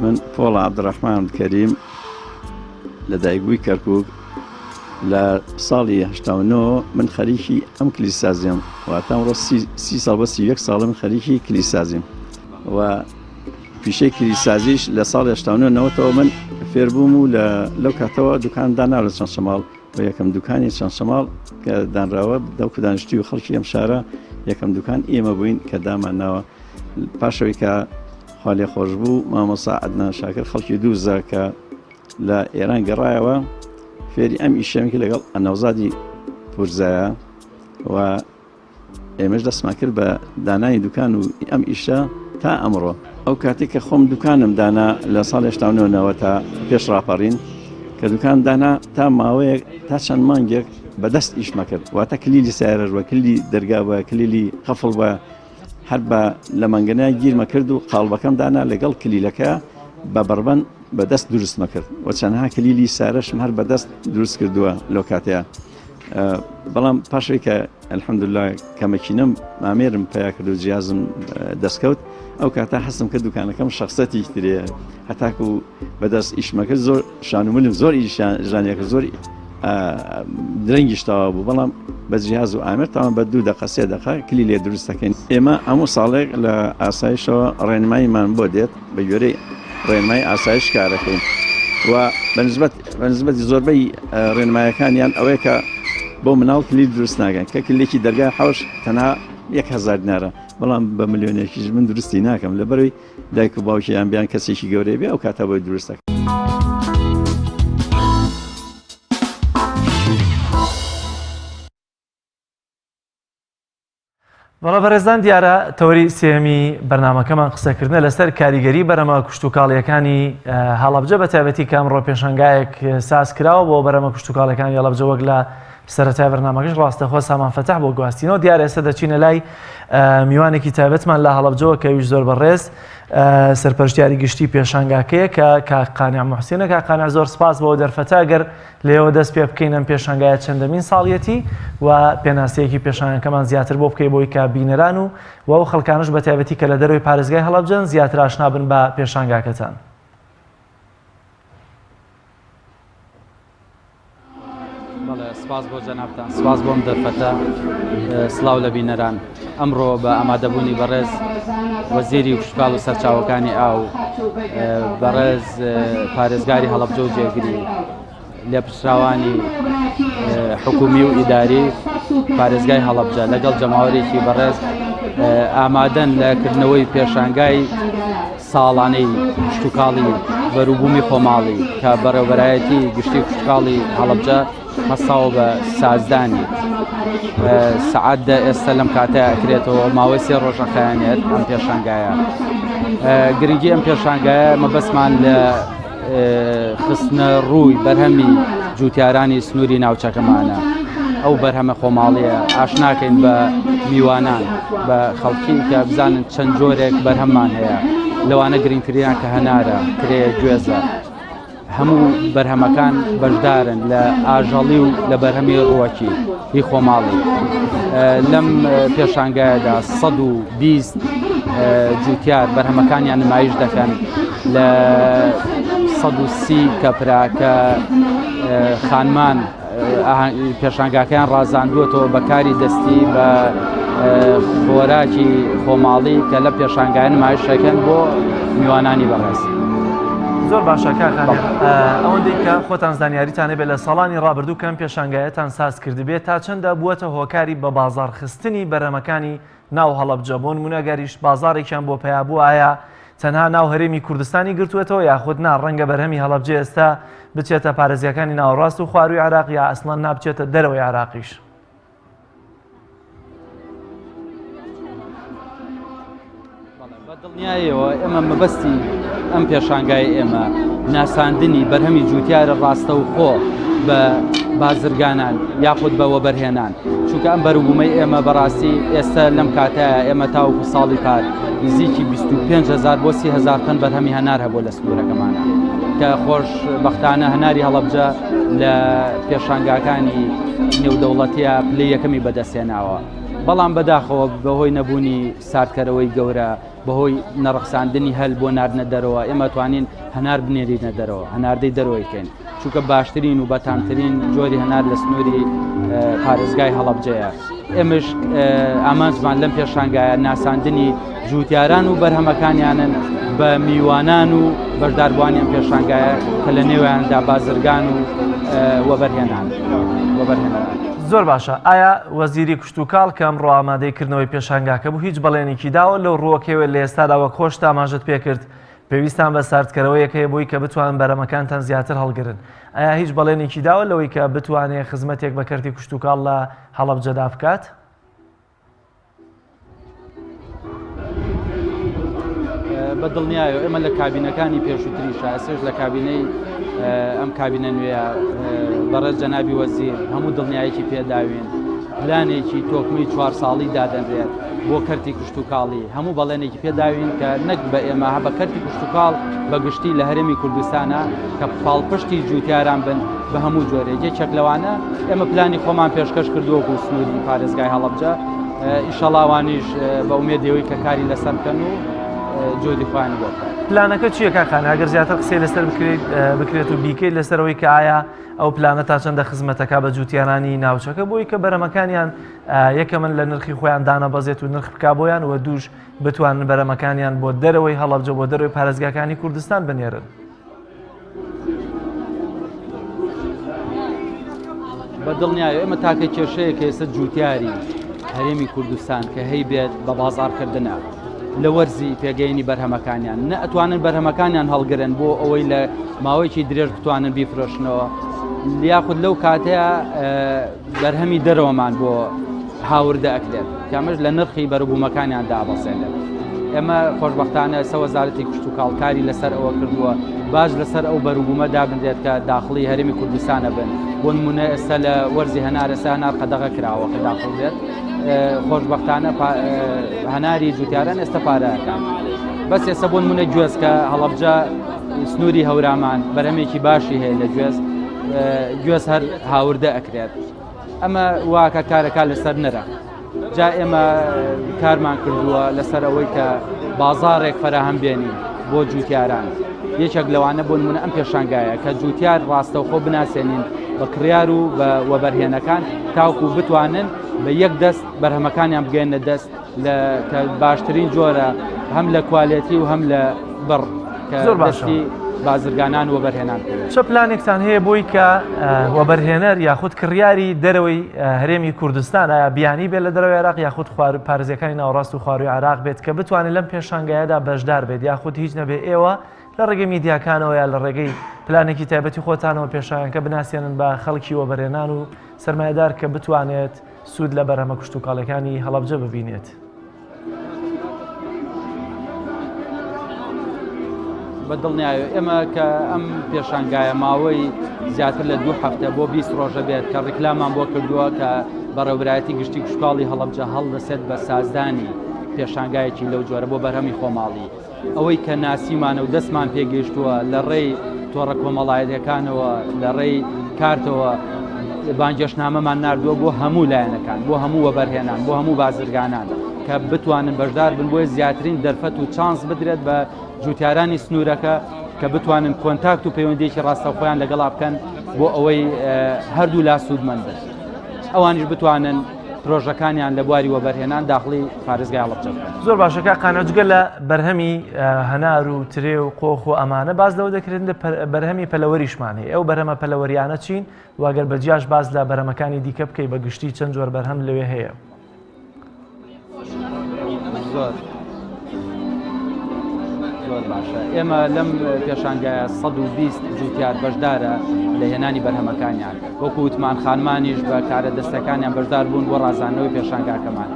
من پۆڵا عەبدولڕەحمان کەریم لە دایکبووی کەرکک لە ساڵی 89 من خەریکی ئەم کلیسازیم واتە ئەمڕۆ سی ساڵ بە 31 ساڵە من خەریکی کلیسازیم و. پیشەی کلیلسازیش لە ساڵی 89 نەوەتەوە من فێربووم و لە لەو کاتەوە دوکان دانا لە چەمچەماڵ و یەکەم دوکانی چەمچەماڵ کە دانراوە دەوکو دانیشتوی و خەڵکی ئەم شارە یەکەم دوکان ئێمە بووین کە دامان ناوە پاشەوەی کە خوا لێ خۆش بوو مامۆسا عەدنان شاکر خەڵکی دووزە کە لە ئێران گەڕایەوە فێری ئەم ئیشەمێکی لەگەڵ ئەنەوزادی پورزایە و ئێمەش دەستمان کرد بە دانانی دوکان و ئەم ئیشە تا ئەمڕۆ. ئەو کاتێک کە خۆم دوکانم دانا لە ساڵی 89 نەوە تا پێش ڕاپەڕین کە دوکان دانا تا ماوەیەک تا چەند مانگێک بەدەست ئیشمە کرد واتە کلیلی سیارەش بە کلی دەرگا بە کلیلی قەفڵ بە هەر بە لە مەنگەنە گیرمە کرد و قاڵبەکەم دانا لەگەڵ کلیلەکە بە بەربەن بەدەست دروستمە کرد و چەندها کلیلی سارەشم هەر بەدەست دروست کردووە لەو کاتەیە. بەڵام پاشەوەی کە الحمدلله کە مەکینەم ئامێرم پیا کرد و جیازم دەستکەوت ئەو کاتە حەسم کرد دوکانەکەم شخصەتی ترێ هەتاکو بەدەست ئیشمەکە زۆر شان و ملم زۆر ئیشان ژانیەکە زۆر درەنگیش تەواو بوو بەڵام بە جیاز و ئامێر تاوان بە دوو دقە سێ دقە کلی لێ دروست دەکەین ئێمە هەموو ساڵێک لە ئاسایشەوە ڕێنماییمان بۆ دێت بە گوێرەی ڕێنمای ئاسایش کارەکەین و بەنسبەت بەنسبەتی زۆربەی ڕێنمایەکانیان ئەوەیە کە بۆ مناڵ کلیل دروست ناکەن کە کلێکی دەرگای حەوش تەنها 1000 دینارە بەڵام بە ملیۆنێکیش من دروستی ناکەم لەبەروی دایک و باوکیان بیان کەسێکی گەورەی بێ ئەو کاتە بۆی دروست دەکەم. بەڵێ بەڕێزان دیارە تەوەری سێمی بەرنمەکەمان قسەکردنە لەسەر کاریگەری بەرەمە کشتتوکاڵیەکانی هەڵەبجە بە تایبەتی کە ئەمڕۆ پێشانگایەک ساز کراوە بۆ بەرەمە کشتتوکاڵەکانی هەڵەبجە وەک لە سەرەتای بەرنمەکەش ڕاستەخۆ سامان فەتح بۆ گواستینەوە دیارە ئێستا دەچینە لای میوانێکی تایبەتمان لە هەڵەبجەوە کە ئەویش زۆر بەڕێز سەرپەرشتیاری گشتی پێشانگاکەیە کە کاک قانع محسینە کاک قانع زۆر سپاس بۆ دەرفەتە گەر لێوە دەست پێ بکەین ئەم پێشانگایە چەندەمین ساڵیەتی و پێناسەیەکی پێشانگەکەمان زیاتر بۆ بکەی بۆی کە بینەران و و ئەو خەڵکانش بە تایبەتی کە لە دەرەوەی پارێزگای هەڵەبجەن زیاتر ئاشنا بن بە پێشانگاکەتان. بەڵێ سپاس بۆ جەنابتان سپاس بۆم دەرفەتە سڵاو لە بینەران ئەمڕۆ بە ئامادەبوونی بەڕێز وەزیری کشتوکاڵ و سەرچاوەکانی ئاو بەڕێز پارێزگاری هەڵەبجە و جێگری لێپرسراوانی حکومی و ئیداری پارێزگای هەڵەبجە لەگەڵ جەماوەرێکی بەڕێز ئامادەن لە کردنەوەی پێشانگای ساڵانەی کشتوکاڵی بەروبوومی خۆماڵی کە بەڕێوبەرایەتی گشتی کشتوکاڵی هەڵەبجە هەستاوە بە سازدانی سەعات دە ئێستا لەم کاتە ئەکرێتەوە ماوەی سێ ڕۆژە خایەنێت ئەم پێشانگایە گرنگی ئەم پێشانگایە مەبەستمان لە خستنە ڕووی بەرهەمی جوتیارانی سنووری ناوچەکەمانە ئەو بەرهەمە خۆماڵیە ئاشناکەین بە میوانان بە خەڵکی کە بزانن چەند جۆرێک بەرهەممان هەیە لەوانە گرنگتریان کە هەنارە ترێ گوێزە هەموو بەرهەمەکان بەشدارن لە ئاژەڵی و لە بەرهەمی ڕووەکی هی خۆماڵی لەم پێشانگایەدا 120 جوتیار بەرهەمەکانیان نمایش دەکەن لە 130 کەپرا کە خانمان پێشانگاکەیان ڕازاندووەتەوە بە کاری دەستی بە خۆراکی خۆماڵی کە لە پێشانگای نمایشەکەن بۆ میوانانی بەڕێز. زۆر باشە کاک قانع ئەوەندەی کە خۆتان زانیاریتان هەبێت لە ساڵانی ڕابردوو کەم پێشانگایەتان ساز کردبێت تا چەندە بووەتە هۆکاری بە بازاڕخستنی بەرهەمەکانی ناو هەڵەبجە بۆ نمونە گەریش بازاڕێکیان بۆ پەیا بوو ئایا تەنها ناو هەرێمی کوردستانی گرتووەتەوە یاخود نا ڕەنگە بەرهەمی هەڵەبجە ئێستا بچێتە پارێزگاکانی ناوەڕاست و خوارووی عێراق یا ئەسڵەن نا بچێتە دەرەوەی عێراقیش؟ بە دڵنیایەوە ئێمە مەبەستی ئەم پێشانگای ئێمە ناساندنی بەرهەمی جوتیارە ڕاستەوخۆ بە بازرگانان یاخود بە وەبەرهێنان چونکە ئەم بەروبوومەی ئێمە بەڕاستی ئێستا لەم کاتایە ئێمە تاوەکو ساڵی پار نزیکی 25 هزار بۆ 30 هزار تەن بەرهەمی هەنار هەبوو لە سنوورەکەمانە کە خۆش بەختانە هەناری هەڵەبجە لە پێشانگاکانی نێودەوڵەتیە پلەی یەکەمی بەدەستهێناوە بەڵام بەداخەوە بەهۆی نەبوونی ساردکەرەوەی گەورە. بەهۆی نەڕەخساندنی هەل بۆ ناردنە دەرەوە ئێمە توانین هەنار بنێرینە دەرەوە هەناردەی دەرەوەی کەین چونکە باشترین و بەتامترین جۆری هەنار لە سنووری پارێزگای هەڵەبجەیە ئێمەش ئامانجمان لەم پێشانگایە ناساندنی جوتیاران و بەرهەمەکانیانن بە میوانان و بەشداربووانی ئەم پێشانگایە کە لە نێویاندا بازرگان و وەبەرهێنان وەبەرهێنان. زۆر باشە ئایا وەزیری کشتوکاڵ کە ئەمڕۆ ئامادەی کردنەوەی پێشانگاکە بوو هیچ بەڵێنێکی داوە لەو ڕووەکەوێت لە ئێستادا وەک خۆشت ئاماژەت پێکرد پێویستان بە ساردکەرەوەیەک هەیە بۆی کە بتوانن بەرەمەکانتان زیاتر هەڵگرن ئایا هیچ بەڵێنێکی داوە لەوەی کە بتوانێ خزمەتێک بە کەرتی کشتوکاڵ لە هەڵەبجەدا بکات؟ بە دڵنیایەوە ئێمە لە کابینەکانی پێشووتریشا ئێستاش لە کابینەی ئەم کابینە نوێیە بەڕێز جەنابی وەزیر هەموو دڵنیایەکی پێداوین پلانێکی تۆکمەی چوار ساڵی دادەنرێت بۆ کەرتی کشتتوکاڵی هەموو بەڵێنێکی پێداوین کە نەک بە ئێمە بە کەرتی کشتتوکاڵ بە گشتی لە هەرێمی کوردستانە کە پاڵپشتی جوتیاران بن بە هەموو جۆرێک یەکێک لەوانە ئێمە پلانی خۆمان پێشکەش کردووە و سنووری پارێزگای هەڵەبجە ئیشەڵاوانیش بە ئومێدەوەی کە کاری لەسەر بکەن و جۆری خۆیان بۆ بکەن. پلانەکە چییە کاک خان ئەگەر زیاتر قسەی لەسەر بکرێت بکرێت و بیکەیت لەسەرەوەی کە ئایا ئەو پلانە تا چەندە خزمەتەکە بە جوتیارانی ناوچەکە بۆی کە بەرەمەکانیان یەکەمن لە نرخی خۆیان دانەبەزێت و نرخ بک بۆیان و دووش بتوانن بەرەمەکانیان بۆ دەرەوەی هەڵەبجە بۆ دەرەوەی پارێزگاکانی کوردستان بنێرن. بە دڵنیایە ئێمە تاکە کێشەیە کە ئێستا جوتیاری هەرێمی کوردستان کە هەی بێت بە بازارکردنە لە وەرزی پێگەینی بەرهەمەکانیان نە ئەتوانن بەرهەمەکانیان هەڵگرن بۆ ئەوەی لە ماوەیەکی درێژ بتوانن بیفرۆشنەوە یاخود لەو کاتەیە بەرهەمی دەرەوەمان بۆ هاوردە ئەکرێت کە ئەمەش لە نرخی بەروبوومەکانیان دابەزێنێت. ئێمە خۆشبەختانە ئێستا وەزارەتی کشتوکاڵ کاری لەسەر ئەوە کردووە باج لەسەر ئەو بەروبوومە دابنرێت کە داخڵی هەرێمی کوردستانە بن بۆ نمونە ئێستا لە وەرزی هەنار ئێستا هەنار قەدەغە کراوە کە داخڵ بێت خۆشبەختانە هەناری جوتیاران ئێستا پارەکان بەس ئێستا بۆ نمونە گوێز کە هەڵەبجە سنووری هەورامان بەرهەمێکی باشی هەیە لە گوێز گوێز هەر هاوردە ئەکرێت ئەمە واکە کارەکە لەسەر نرە جا ئێمە کارمان کردووە لەسەر ئەوەی کە بازارێک فەراهەم بێنین بۆ جوتیاران یەکێک لەوانە بۆ نمونە ئەم پێشانگایە کە جوتیار ڕاستەوخۆ بناسێنین بە کڕیار و بە وەبەرهێنەکان تاوکو بتوانن بە یەک دەست بەرهەمەکانیان بگەێنە دەست لە کە باشترین جۆرە هەم لە کوالێتی و هەم لە بڕ کە زۆر باشە. دەستی بازرگانان وەبەرهێنان بکەوێت. چ پلانێکتان هەیە بۆی کە وەبەرهێنەر یاخود کڕیاری دەرەوەی هەرێمی کوردستان ئایا بیانی بێت لە دەرەوەی عێراق یاخود خوار پارێزگاکانی ناوەڕاست و خواروی عێراق بێت کە بتوانێت لەم پێشانگایەدا بەشدار بێت یاخود هیچ نەبێ ئێوە لە ڕێگەی میدیاکانەوە یا لە ڕێگەی پلانێکی تایبەتی خۆتانەوە پێشانگەکە بناسێنن بە خەڵکی وەبەرهێنان و سەرمایەدار کە بتوانێت سوود لە بەرهەمە کشتوکاڵیەکانی هەڵەبجە ببینێت. بە دڵنیایەوە ئێمە کە ئەم پێشانگایە ماوەی زیاتر لە دوو هەفتە بۆ 20 ڕۆژە بێت کە ڕیکلامان بۆ کردووە کە بەڕێوبرایەتی گشتی کشتوکاڵی هەڵەبجە هەڵدەسێت بە سازدانی پێشانگایەکی لەو جۆرە بۆ بەرهەمی خۆماڵی. ئەوەی کە ناسیمانە و دەستمان پێگەیشتووە لە ڕێی تۆڕە کۆمەڵایەتیەکانەوە لە ڕێی کارتەوە بانگێشتنامەمان ناردووە بۆ هەموو لایەنەکان بۆ هەموو وەبەرهێنان بۆ هەموو بازرگانان کە بتوانن بەشدار بن بۆیە زیاترین دەرفەت و چانس بدرێت بە جوتیارانی سنوورەکە کە بتوانن کۆنتاکت و پەیوەندیەکی ڕاستەوخۆیان لەگەڵا بکەن بۆ ئەوەی هەردوو لا سوودمەند بن ئەوانیش بتوانن پرۆژەکانیان لە بواری وەبەرهێنان داخڵی پارێزگای هەڵەبجە بکەن. زۆر باشە کاک قانع جگە لە بەرهەمی هەنار و ترێ و قۆخ و ئەمانە باس لەوە دەکرێت بەرهەمی پەلەوەریشمان هەیە ئەو بەرهەمە پەلەوەریانە چین و ئەگەر بە جیاش باس لە بەرهەمەکانی دیکە بکەی بە گشتی چەند جۆر بەرهەم لەوێ هەیە؟ زۆر زۆر باشە ئێمە لەم پێشانگایە 120 جوتیار بەشدارە لە هێنانی بەرهەمەکانیان وەکو وتمان خانمانیش بە کارە دەستەکانیان بەشدار بوون بۆ ڕازاندنەوەی پێشانگاکەمان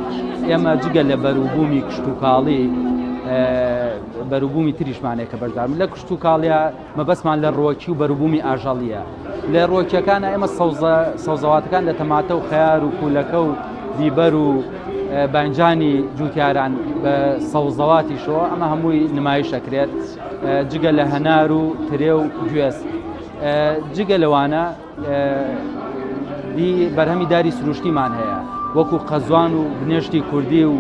ئێمە جگە لە بەروبوومی کشتتوکاڵی بەروبوومی تریشمانەیە کە بەشدار لە کشتتوکاڵە مەبەستمان لە ڕوەکی و بەروبوومی ئاژەڵیە لە ڕوەکیەکانە ئێمە سەوزە سەوزەواتەکان لە تەماتە و خەیار و کوولەکە و بیبەر و باینجانی جوتیاران بە سەوزەواتیشەوە ئەمە هەمووی نمایش ئەکرێت جگە لە هەنار و ترێ و گوێز جگە لەوانە بەرهەمی داری سروشتیمان هەیە وەکو قەزوان و بنێشتی کوردی و.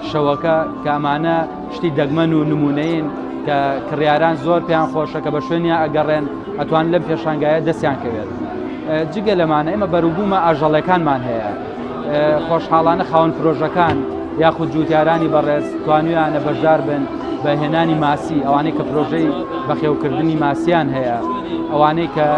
شەوەکە کە ئەمانە شتی دەگمەن و نمونەین کە کڕیاران زۆر پێیان خۆشە کە بە شوێنیان ئەگەڕێن ئەتوان لەم پێشانگایە دەستیان کەوێت. جگە لەمانە ئێمە بەروبوومە ئاژەڵەکانمان هەیە خۆشحاڵانە خاوەن پرۆژەکان یاخود جوتیارانی بەڕێز توانیانە بەشدار بن بە هێنانی ماسی ئەوانەی کە پرۆژەی بەخێوکردنی ماسیان هەیە ئەوانەی کە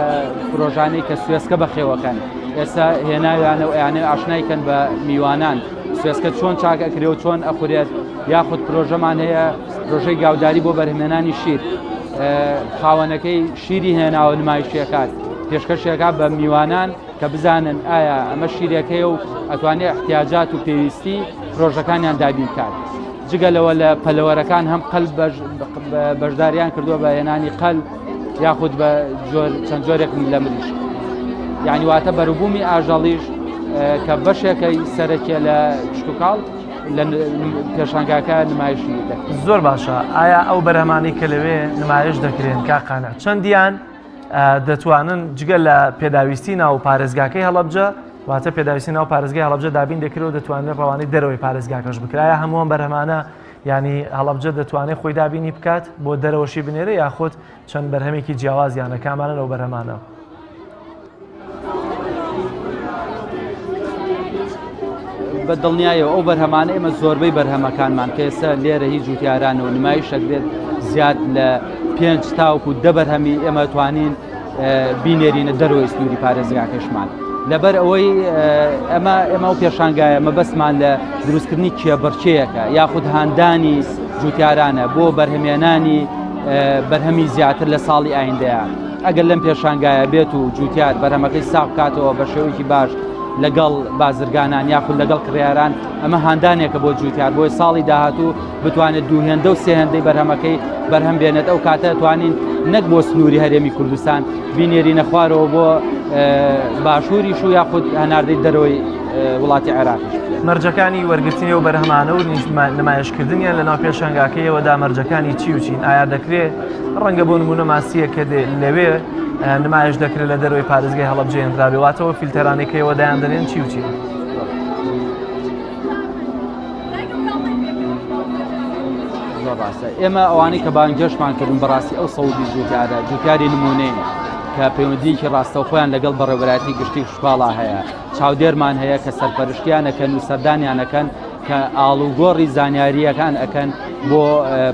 پرۆژانەی کە سوێسکە بەخێوەکەن ئێستا هێناویانە و ئەیانەوێ ئاشنای کەن بە میوانان سوێسکە چۆن چاک ئەکرێ و چۆن ئەخورێت یاخود پرۆژەمان هەیە پرۆژەی گاوداری بۆ بەرهمێنانی شیر خاوەنەکەی شیری هێناوە نمایشیەکات پێشکەشێکا بە میوانان کە بزانن ئایا ئەمە شیرێکەیە و ئەتوانێت احتیاجات و پێویستی پرۆژەکانیان دابین کات جگە لەوە لە پەلەوەرەکان هەم قەل بەشداریان کردووە بە هێنانی قەل یاخود بە چەند جۆرێک لە مریشک یعنی واتە بەروبوومی ئاژەڵیش کە بەشێکەی سەرەکیە لە کشتتوکاڵ لە پێشانگاکە نمایشی دەکرێت. زۆر باشە ئایا ئەو بەرهەمانەی کە لەوێ نمایش دەکرێن کاقانە چەندیان دەتوانن جگە لە پێداویستی ناو پارێزگاکەی هەڵەبجە واتە پێداویستی ناو پارێزگای هەڵەبجە دابین دەکرێت و دەتوانرێت ڕەوانەی دەرەوەی پارێزگاکەش بکرایە هەموو ئەم بەرهەمانە ینی هەڵەبجە دەتوانێت خۆی دابینی بکات بۆ دەرەوەشی بنێرێ یاخود چەند بەرهەمێکی جیاوازیانە کامانە لەو بەرهەمانە. بە دڵنیایەوە ئەو بەرهەمانە ئێمە زۆربەی بەرهەمەکانمان کە ئێستا لێرە هی جوتیاران و نمایش ئەکرێت زیاد لە پێنج تاوکو دە بەرهەمی ئێمە توانین بینێرینە دەرەوەی سنووری پارێزگاکەشمان. لەبەر ئەوەی ئەمە ئێمە و پێشانگایە مەبەستمان لە دروستکردنی کێبڕکێیەکە یاخود هاندانی جوتیارانە بۆ بەرهەمێنانی بەرهەمی زیاتر لە ساڵی ئایندەیە. ئەگەر لەم پێشانگایە بێت و جوتیار بەرهەمەکەی ساغ بکاتەوە بە شێوەیەکی باش لەگەڵ بازرگانان یاخود لەگەڵ کڕیاران ئەمە هاندانێکە بۆ جوتیار بۆی ساڵی داهاتوو بتوانێت دوو هێندە و سێ هێندەی بەرهەمەکەی بەرهەم بێنێت ئەو کاتە توانین نەک بۆ سنووری هەرێمی کوردستان بینێرینە خوارەوە بۆ باشووریش و یاخود هەناردەی دەرەوەی وڵاتی عێراقیش. مەرجەکانی وەرگرتنی ئەو بەرهەمانە و نمایشکردنیان لەناو پێشانگاکەیەوەدا مەرجەکانی چی و چین؟ ئایا دەکرێ ڕەنگە بۆ نمونە ماسییە کە لەوێ نمایش دەکرێت لە دەرەوەی پارێزگای هەڵەبجە هێنرابێ واتەوە فیلتەرانەی کە ئێوە دایان دەنێن چی و چین؟ زۆر ڕاستە ئێمە ئەوانەی کە بانگهێشتمان کردن بەڕاستی ئەو 120 جوتیارە جوتیاری نمونەین کە پەیوەندیەکی ڕاستەوخۆیان لەگەڵ بەڕێوەبەرایەتی گشتی کشتوکاڵا هەیە چاودێرمان هەیە کە سەرپەرشتیان ئەکەن و سەردانیان ئەکەن کە ئاڵوگۆڕی زانیارییەکان ئەکەن بۆ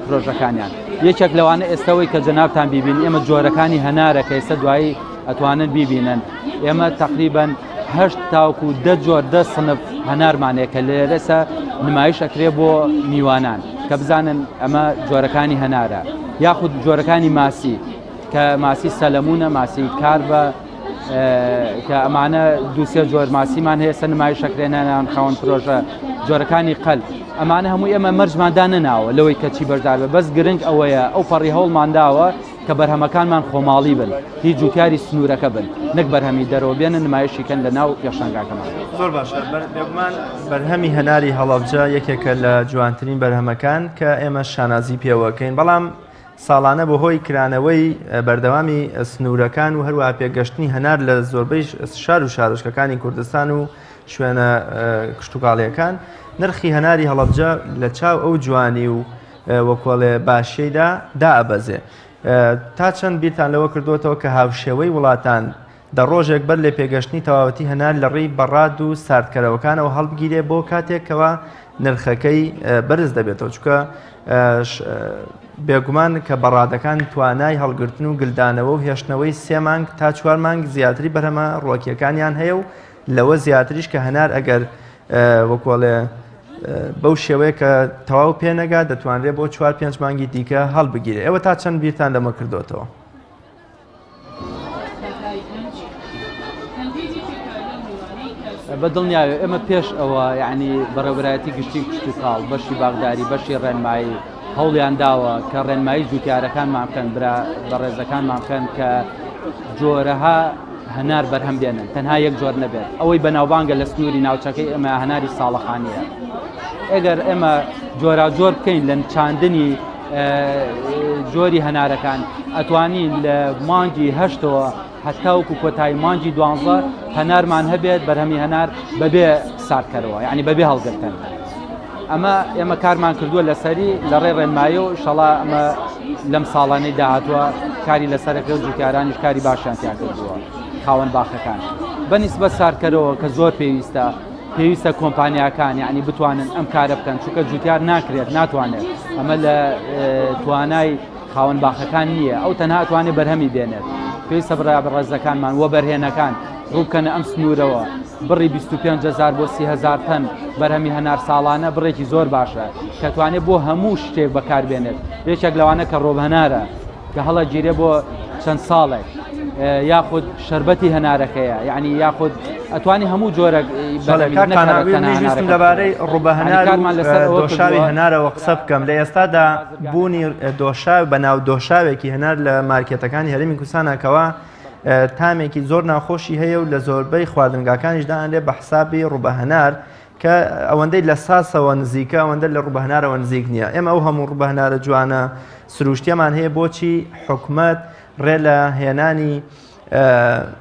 پرۆژەکانیان یەکێک لەوانە ئێستەوەی کە جەنابتان بیبین ئێمە جۆرەکانی هەنارە کە ئێستا دوایی ئەتوانن بیبینن ئێمە تقریبن هەشت تاوکو دە جۆر دە سنف هەنارمانەیە کە لێرەسە نمایش ئەکرێ بۆ میوانان کە بزانن ئەمە جۆرەکانی هەنارە یاخود جۆرەکانی ماسی کە ماسی سەلەمونە ماسی کاربە کە ئەمانە دووسێ جۆر ماسیمان هەیە سە نمایش ئەکرێنیان خاوەن پرۆژە جۆرەکانی قەل ئەمانە هەموو ئێمە مەرجماندا نەناوە لەوەی کەچی بەشدار بە بەس گرنگ ئەوەیە ئەو پەڕی هەوڵمان داوە کە بەرهەمەکانمان خۆماڵی بن، هی جوتیاری سنوورەکە بن، نەک بەرهەمی دەرەوە بێنن نمایشی کەن لە ناو پێشانگاکەمان. زۆر باشە بێگومان بەرهەمی هەناری هەڵەبجە یەکێکە لە جوانترین بەرهەمەکان کە ئێمە شانازی پێوەکەین بەڵام ساڵانە بەهۆی کرانەوەی بەردەوامی سنوورەکان و هەروەها پێگەشتنی هەنار لە زۆربەی شار و شارۆچکەکانی کوردستان و شوێنە کشتتوکاڵیەکان نرخی هەناری هەڵەبجە لە چاو ئەو جوانی و وەکۆڵێ باشیەیدا دائەبەزێ. تا چەند بیرتان لەوە کردووەتەوە کە هاوشێوەی وڵاتان دە ڕۆژێک بەر لە پێگەشتنی تەواوەتی هەنار لە ڕێی بەڕاد و ساردکەرەوەکانەوە هەڵبگیرێ بۆ کاتێک کەوا نرخەکەی بەرز دەبێتەوە چونکە بێگومان کە بەڕادەکان توانای هەڵگرتن و گلدانەوە و هێشتنەوەی سێ مانگ تا چوار مانگ زیاتری بەرهەمە ڕوەکیەکانیان هەیە و لەوە زیاتریش کە هەنار ئەگەر وەکۆڵێ بەو شێوەیە کە تەواو پێ نەگات دەتوانرێت بۆ چوار پێنج مانگی دیکە هەڵبگیرێ ئێوە تا چەند بیرتان لەمە کردوتەوە؟ بە دڵنیاوێ ئێمە پێش ئەوە یعنی بەڕێوەبەرایەتی گشتی کشتوکاڵ بەشی باغداری بەشی ڕێنمایی هەوڵیان داوە کە ڕێنمایی جوتیارەکانمان بکەن برا بەڕێزەکانمان بکەن کە جۆرەها هەنار بەرهەم بێنن تەنها یەک جۆر نەبێت ئەوەی بەناوبانگە لە سنووری ناوچەکەی ئێمە هەناری ساڵەخانیە ئەگەر ئێمە جۆراوجۆر بکەین لە چاندنی جۆری هەنارەکان ئەتوانین لە مانگی هەشتەوە هەتاوکو کۆتایی مانگی دوانزە هەنارمان هەبێت بەرهەمی هەنار بەبێ ساردکەرەوە یعنی بەبێ هەڵگرتن. ئەمە ئێمە کارمان کردووە لەسەری لە ڕێ ڕێنمایی و ئیشەڵا ئەمە لەم ساڵانەی داهاتووە کاری لەسەرەکە و جوتیارانیش کاری باشیان تیا کردووە خاوەن باخەکان بە نیسبەت ساردکەرەوە کە زۆر پێویستە پێویستە کۆمپانیاکان یعنی بتوانن ئەم کارە بکەن چونکە جوتیار ناکرێت ناتوانێت ئەمە لە توانای خاوەن باخەکان نییە ئەو تەنها توانێت بەرهەمی بێنێت پێویستە بڕیا بەڕێزەکانمان وەبەرهێنەکان ڕووبکەنە ئەم سنوورەوە بڕی 25 هزار بۆ 30 هزار تەن بەرهەمی هەنار ساڵانە بڕێکی زۆر باشە کە توانێت بۆ هەموو شتێک بەکاربێنێت یەکێک لەوانە کە ڕۆبهەنارە کە هەڵەگیرێ بۆ چەند ساڵێک یاخود شربەتی هەنارەکەیە یعنی یاخود ئەتوانی هەموو جۆرە لەبارەی ڕوبە هەنارمان لەسەر دۆشاوی هەنارەوە قسە بکەم لە ئێستادا بوونی دۆشاو بە ناو دۆشاوێکی هەنار لە مارکێتەکانی هەرێمی کوردستانەکەەوە تامێکی زۆر ناخۆشی هەیە و لە زۆربەی خواردنگاکانیش دانرێ بە حسابی ڕوبە هەنار کە ئەوەندەی لە ساسەوە نزیکە ئەوەندە لە ڕووبەهنارەوە نزیک نییە ئێمە ئەو هەموو ڕووبەهنارە جوانە سروشتیەمان هەیە بۆچی حکومەت ڕێ لە هێنانی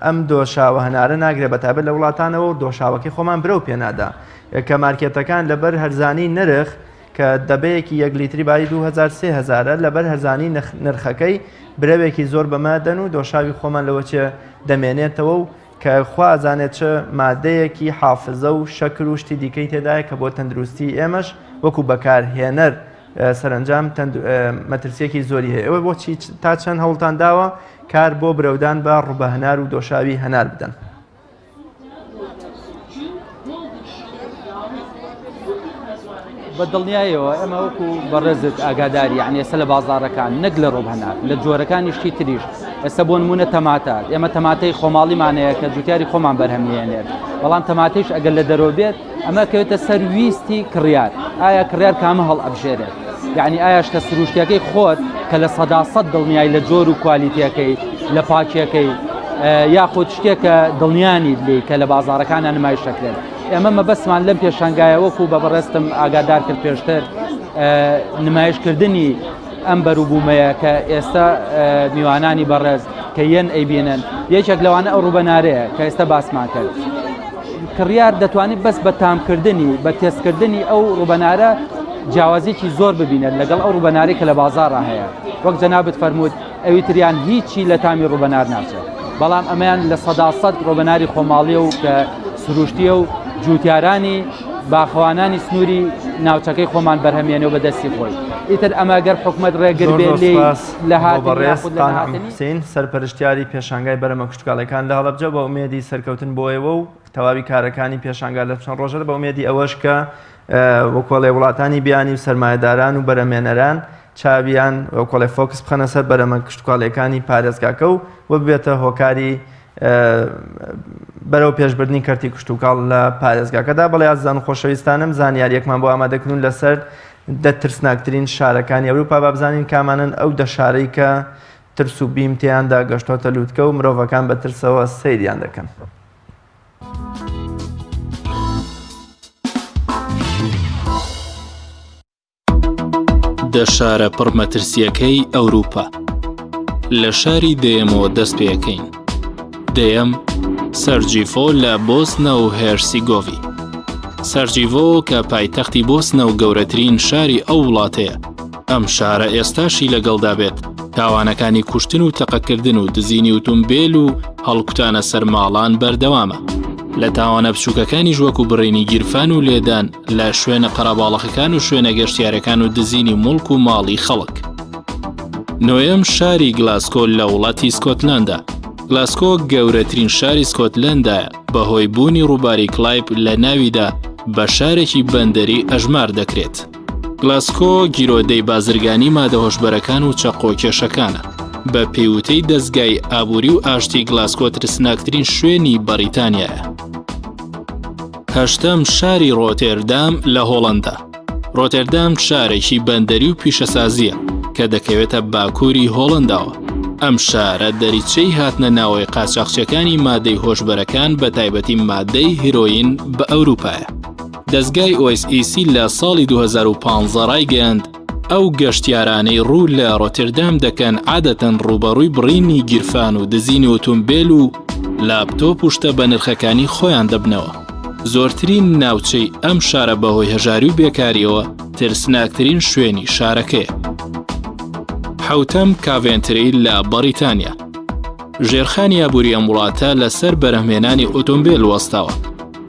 ئەم دۆشاوە هەنارە ناگرێ بەتابەت لە وڵاتانەوە و دۆشاوەکەی خۆمان برەو پێنادا کە مارکێتەکان لەبەر هەرزانی نرخ کە دەبەیەکی یەک لیتری باری 2000 3000 لەبەر هەرزانی نرخەکەی برەوێکی زۆر بەمە دەن و دۆشاوی خۆمان لەوە چێ دەمێنێتەوە و کە خوا ئەزانێت چ مادەیەکی حافزە و شەکر و شتی دیکەی تێدایە کە بۆ تەندروستی ئێمەش وەکو بەکارهێنەر سەرەنجام مەترسیەکی زۆری هەیە ئەوە بۆچی تا چەند هەوڵتان داوە کار بۆ برەودان بە ڕوبە هەنار و دۆشاوی هەنار بدەن. بە دڵنیایەوە ئێمە وەکو بەڕێزت ئاگاداری یعنی ئێستا لە بازاڕەکان نەک لە ڕۆب هەنار لە جۆرەکانی شتی تریش ئێستا بۆ نمونە تەماتە ئێمە تەماتەی خۆماڵیمان هەیە کە جوتیاری خۆمان بەرهەمیێنێت بەڵام تەماتەیش ئەگەر لە دەرەوە بێت ئەمە کەوێتە سەر ویستی کڕیار ئایا کڕیار کامە هەڵ ئەبژێرێت یعنی ئایا شتە سروشتیەکەی خۆت کە لە 100% دڵنیای لە جۆر و کوالیتیەکەی لە پاکیەکەی یاخود شتێکە دڵنیانیت لێی کە لە بازارەکانە نمایش دەکرێت ئێمە مەبەستمان لەم پێشانگایە وەکو بە بەڕێزتم ئاگادار کرد پێشتر نمایشکردنی ئەم بەروبوومەیە کە ئێستا میوانانی بەڕێز کە یەن ئەیبینن یەکێک لەوانە ئەو ڕووبەنارەیە کە ئێستا باسمان کرد کڕیار دەتوانێت بەس بە تامکردنی بە تێستکردنی ئەو ڕووبەنارە جیاوازێکی زۆر ببینێت لەگەڵ ئەو ڕووبەنارەی کە لە بازاڕا هەیە وەک جەنابت فەرمووت ئەوی تریان هیچی لە تامی ڕووبەنار ناچێت بەڵام ئەمەیان 100% ڕۆبەناری خۆماڵیە و کە سروشتیە و جوتیارانی باخەوانانی سنووری ناوچەکەی خۆمان بەرهەمێنێ و بە دەستی خۆی ئیتر ئەمە گەر حکومەت ڕێگر بێ لێی لە هاتنی بەڕێز یاخود لە قانع نەهاتنی. حوسین سەرپەرشتیاری پێشانگای بەرەمە کشتوکاڵیەکان لە هەڵەبجە بە ئومێدی سەرکەوتن بۆ ئێوە و تەواوی کارەکانی پێشانگا لە چەند ڕۆژەدا بە ئومێدی ئەوەش کە وەکۆڵێ وڵاتانی بیانی و سەرمایەداران و بەرەمێنەران چاویان وەکۆڵێ فۆکس بخەنە سەر بەرەمە کشتوکاڵیەکانی پارێزگاکە و و ببێتە هۆکاری بەرەو پێشبردنی کەرتی کشتوکاڵ لە پارێزگاکەدا بەڵێ ئازیزان و خۆشەویستانم زانیاریەکمان بۆ ئامادەکردون لەسەر دە ترسناکترین شارەکانی ئەوروپا با بزانین کامانن ئەو دە شارەی کە ترس و بیم تێیاندا گەشتۆتە لوتکە و مرۆڤەکان بە ترسەوە سەیریان دەکەن. دە شارە پڕ مەترسییەکەی ئەوروپا. لە شاری دەیەمەوە دەست پێەکەین. دەیەم، سەرجیڤۆ لە بۆسنە و هێرسیگۆڤی. سەرجیڤۆ کە پایتەختی بۆسنە و گەورەترین شاری ئەو وڵاتەیە، ئەم شارە ئێستاشی لەگەڵدا بێت، تاوانەکانی کوشتن و تەقەکردن و دزینی ئوتومبێل و هەڵکوتانە سەر ماڵان بەردەوامە. لە تاوانە بچووکەکانیش وەکو بڕینی گیرفان و لێدان لە شوێنە قەرەباڵەخەکان و شوێنە گەشتیارەکان و دزینی موڵک و ماڵی خەڵک. نۆیەم شاری گلاسکۆ لە وڵاتی سکۆتلەندا. گلاسکۆ گەورەترین شاری سکۆتلەندایە، بەهۆی بوونی ڕووباری کلایپ لە ناویدا بە شارێکی بەندەری ئەژمار دەکرێت. گلاسکۆ گیرۆدەی بازرگانی مادە هۆشبەرەکان و چەقۆ کێشەکانە. بە پێی وتەی دەزگای ئابووری و ئاشتی گلاسکۆ ترسناکترین شوێنی بەڕیتانیایە. هەشتەم شاری ڕۆتێردام لە هۆڵەندا. ڕۆتێردام شارێکی بەندەری و پیشەسازییە کە دەکەوێتە باکووری هۆڵەنداوە. ئەم شارە دەریچەی هاتنە ناوەی قاچاخچیەکانی مادەی هۆشبەرەکان بە تایبەتی مادەی هیرۆین بە ئەوروپایە. دەزگای OSEC لە ساڵی 2015 ڕایگەیاند، ئەو گەشتیارانەی ڕوو لە ڕۆتێردام دەکەن عادەتەن ڕووبەڕووی بڕینی گیرفان و دزینی ئۆتۆمبێل و لاپتۆپ و شتە بەنرخەکانی خۆیان دەبنەوە. زۆرترین ناوچەی ئەم شارە بەهۆی هەژاری و بێکاریەوە ترسناکترین شوێنی شارەکەیە. حەوتەم کاڤێنتری لە بەڕیتانیا. ژێرخانی ئابووری ئەم وڵاتە لەسەر بەرهەمهێنانی ئۆتۆمبێل وەستاوە.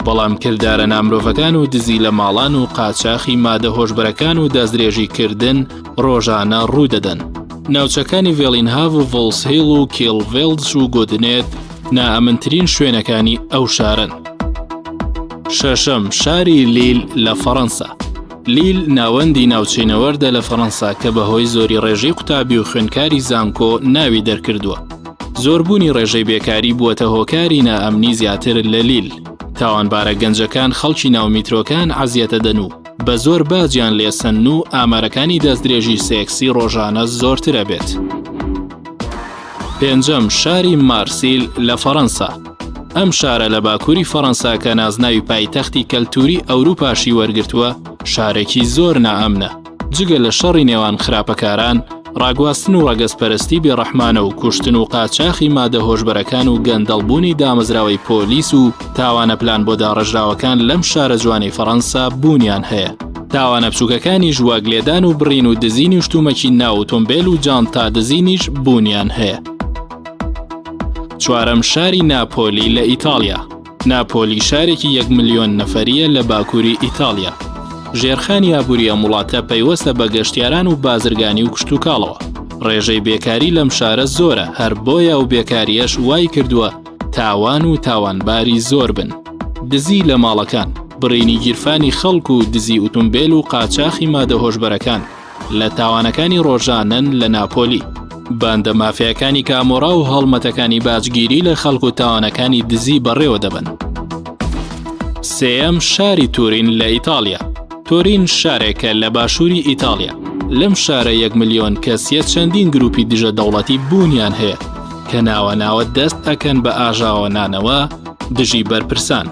بەڵام کردارە نامرۆڤەکان و دزی لە ماڵان و قاچاخی مادە هۆشبەرەکان و دەستدرێژی کردن ڕۆژانە ڕوودەدەن. ناوچەکانی ڤێڵینهاڤ و ڤۆڵسهیڵ و کیڵڤێڵدز و گۆدنێت نائەمنترین شوێنەکانی ئەو شارەن. شەشەم، شاری لیل لە فەڕەنسا. لیل ناوەندی ناوچەی نەوەردە لە فەڕەنسا کە بەهۆی زۆری ڕێژەی قوتابی و خوێندکاری زانکۆ ناوی دەرکردووە. زۆربوونی ڕێژەی بێکاری بووەتە هۆکاری نائەمنی زیاتر لە لیل. تاوانبارە گەنجەکان خەڵکی ناو میترۆکان عەزیەتەدەن و بە زۆر باجیان لێسەنن و ئامارەکانی دەستدرێژی سێکسی ڕۆژانە زۆرترەبێت. پێنجەم، شاری مارسیل لە فەڕەنسا. ئەم شارە لە باکووری فەڕەنسا کە نازناوی پایتەختی کەلتووری ئەوروپاشی وەرگرتووە، شارێکی زۆر نائەمنە. جگە لە شەڕی نێوان خراپەکاران، ڕاگواستن و ڕەگەزپەرستی بێڕەحمانە و کوشتن و قاچاخی مادە هۆشبەرەکان و گەندەڵبوونی دامەزراوەی پۆلیس و تاوانە پلان بۆ داڕێژراوەکان لەم شارە جوانەی فەڕەنسا بوونیان هەیە. تاوانە بچووکەکانیش وەک لێدان و بڕین و دزینی شتومەکی ناو ئۆتۆمبێل و جانتا دزینیش بوونیان هەیە. چوارەم شاری ناپۆلی لە ئیتاڵیا. ناپۆلی شارێکی یەک ملیۆن نەفەرییە لە باکووری ئیتاڵیا. ژێرخانی ئابووری ئەم وڵاتە پەیوەستە بە گەشتیاران و بازرگانی و کشتوکاڵەوە. ڕێژەی بێکاری لەم شارە زۆرە، هەر بۆیە ئەو بێکارییەش وای کردووە تاوان و تاوانباری زۆر بن. دزی لە ماڵەکان، بڕینی گیرفانی خەڵک و دزی ئوتومبێل و قاچاخی مادە هۆشبەرەکان لە تاوانەکانی ڕۆژانەن لە ناپۆلی. باندە مافیاکانی کامۆرا و هەڵمەتەکانی باجگیری لە خەڵک و تاوانەکانی دزی بەڕێوە دەبەن. سێیەم شاری تورین لە ئیتاڵیا. تۆرین شارێکە لە باشووری ئیتاڵیا. لەم شارە یەک ملیۆن کەسیە چەندین گروپی دژە دەوڵەتی بوونیان هەیە کە ناوە ناوە دەست ئەکەن بە ئاژاوەنانەوە دژی بەرپرسان.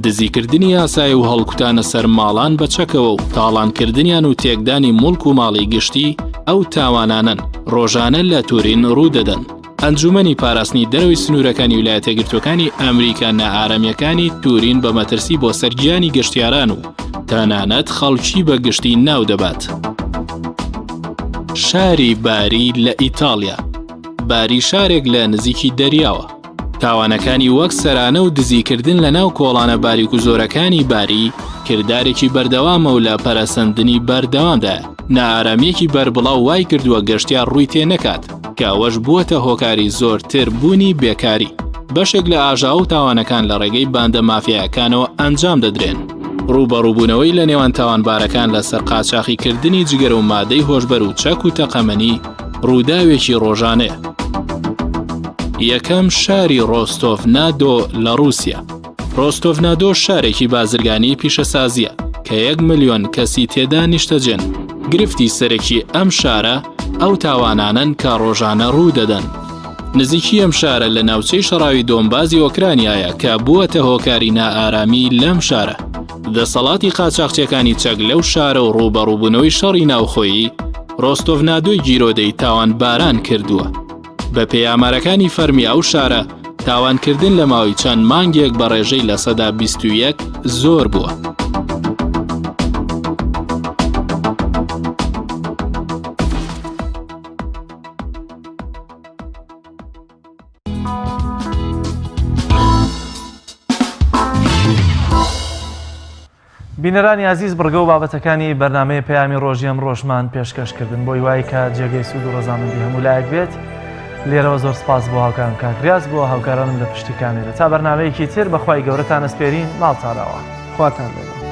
دزیکردنی یاسایی و هەڵکوتانە سەر ماڵان بە چەکەوە و تاڵانکردنیان و تێکدانی موڵک و ماڵی گشتی ئەو تاوانانەن ڕۆژانە لە تورین ڕوودەدەن. ئەنجوومەنی پاراستنی دەرەوەی سنوورەکانی ویلایەتەیەکگرتووەکانی ئەمریکا نائارامییەکانی تورین بە مەترسی بۆ سەر گیانی گەشتیاران و تەنانەت خەڵکی بە گشتی ناو دەبات. شاری باری لە ئیتاڵیا باری شارێک لە نزیکی دەریاوە. تاوانەکانی وەک سەرانە و دزیکردن لە ناو کۆڵانە باریک و زۆرەکانی باری کردارێکی بەردەوامە و لە پەرەسەندنی بەردەوامدایە. نائارامییەکی بەربڵاو وایکردووە گەشتیار ڕووی تێ نەکات. کە ئەوەش بووەتە هۆکاری زۆرتر بوونی بێکاری. بەشێک لە ئاژاوە و تاوانەکان لە ڕێگەی باندە مافیایەکانەوە ئەنجام دەدرێن. ڕووبەڕووبوونەوەی لە نێوان تاوانبارەکان لەسەر قاچاخیکردنی جگەرە و مادەی هۆشبەر و چەک و تەقەمەنی ڕووداوێکی ڕۆژانەیە. یەکەم شاری ڕۆستۆڤ نا دۆ لە ڕووسیا. ڕۆستۆڤ-نا-دۆ شارێکی بازرگانی پیشەسازییە کە یەک ملیۆن کەسی تێدا نیشتەجێن. گرفتی سەرەکی ئەم شارە ئەو تاوانانەن کە ڕۆژانە ڕوو دەدەن. نزیکی ئەم شارە لە ناوچەی شەڕاوی دۆنبازی ئۆکرانیایە کە بووەتە هۆکاری نائارامی لەم شارە. دەسەڵاتی قاچاخچیەکانی چەک لەو شارە و ڕووبەڕووبوونەوەی شەڕی ناوخۆیی، ڕۆستۆڤ-نا-دۆی گیرۆدەی تاوانباران کردووە. بەپێی ئامارەکانی فەرمی ئەو شارە، تاوانکردن لە ماوەی چەند مانگێک بە ڕێژەی 21% زۆر بووە. بینەرانی ئازیز بڕگە و بابەتەکانی بەرنامەی پەیامی ڕۆژی ئەمڕۆشمان پێشکەش کردن بۆ هیوای کە جێگەی سوود و ڕەزامەندی هەموو لایەک بێت لێرەوە زۆر سپاس بۆ هاوکارم کاک ریاز بۆ هاوکارانم لە پشتی کامێرە تا بەرنامەیەکی تر بەخوای گەورەتان ئەسپێرین ماڵتانەوە خواتان لەگەڵ.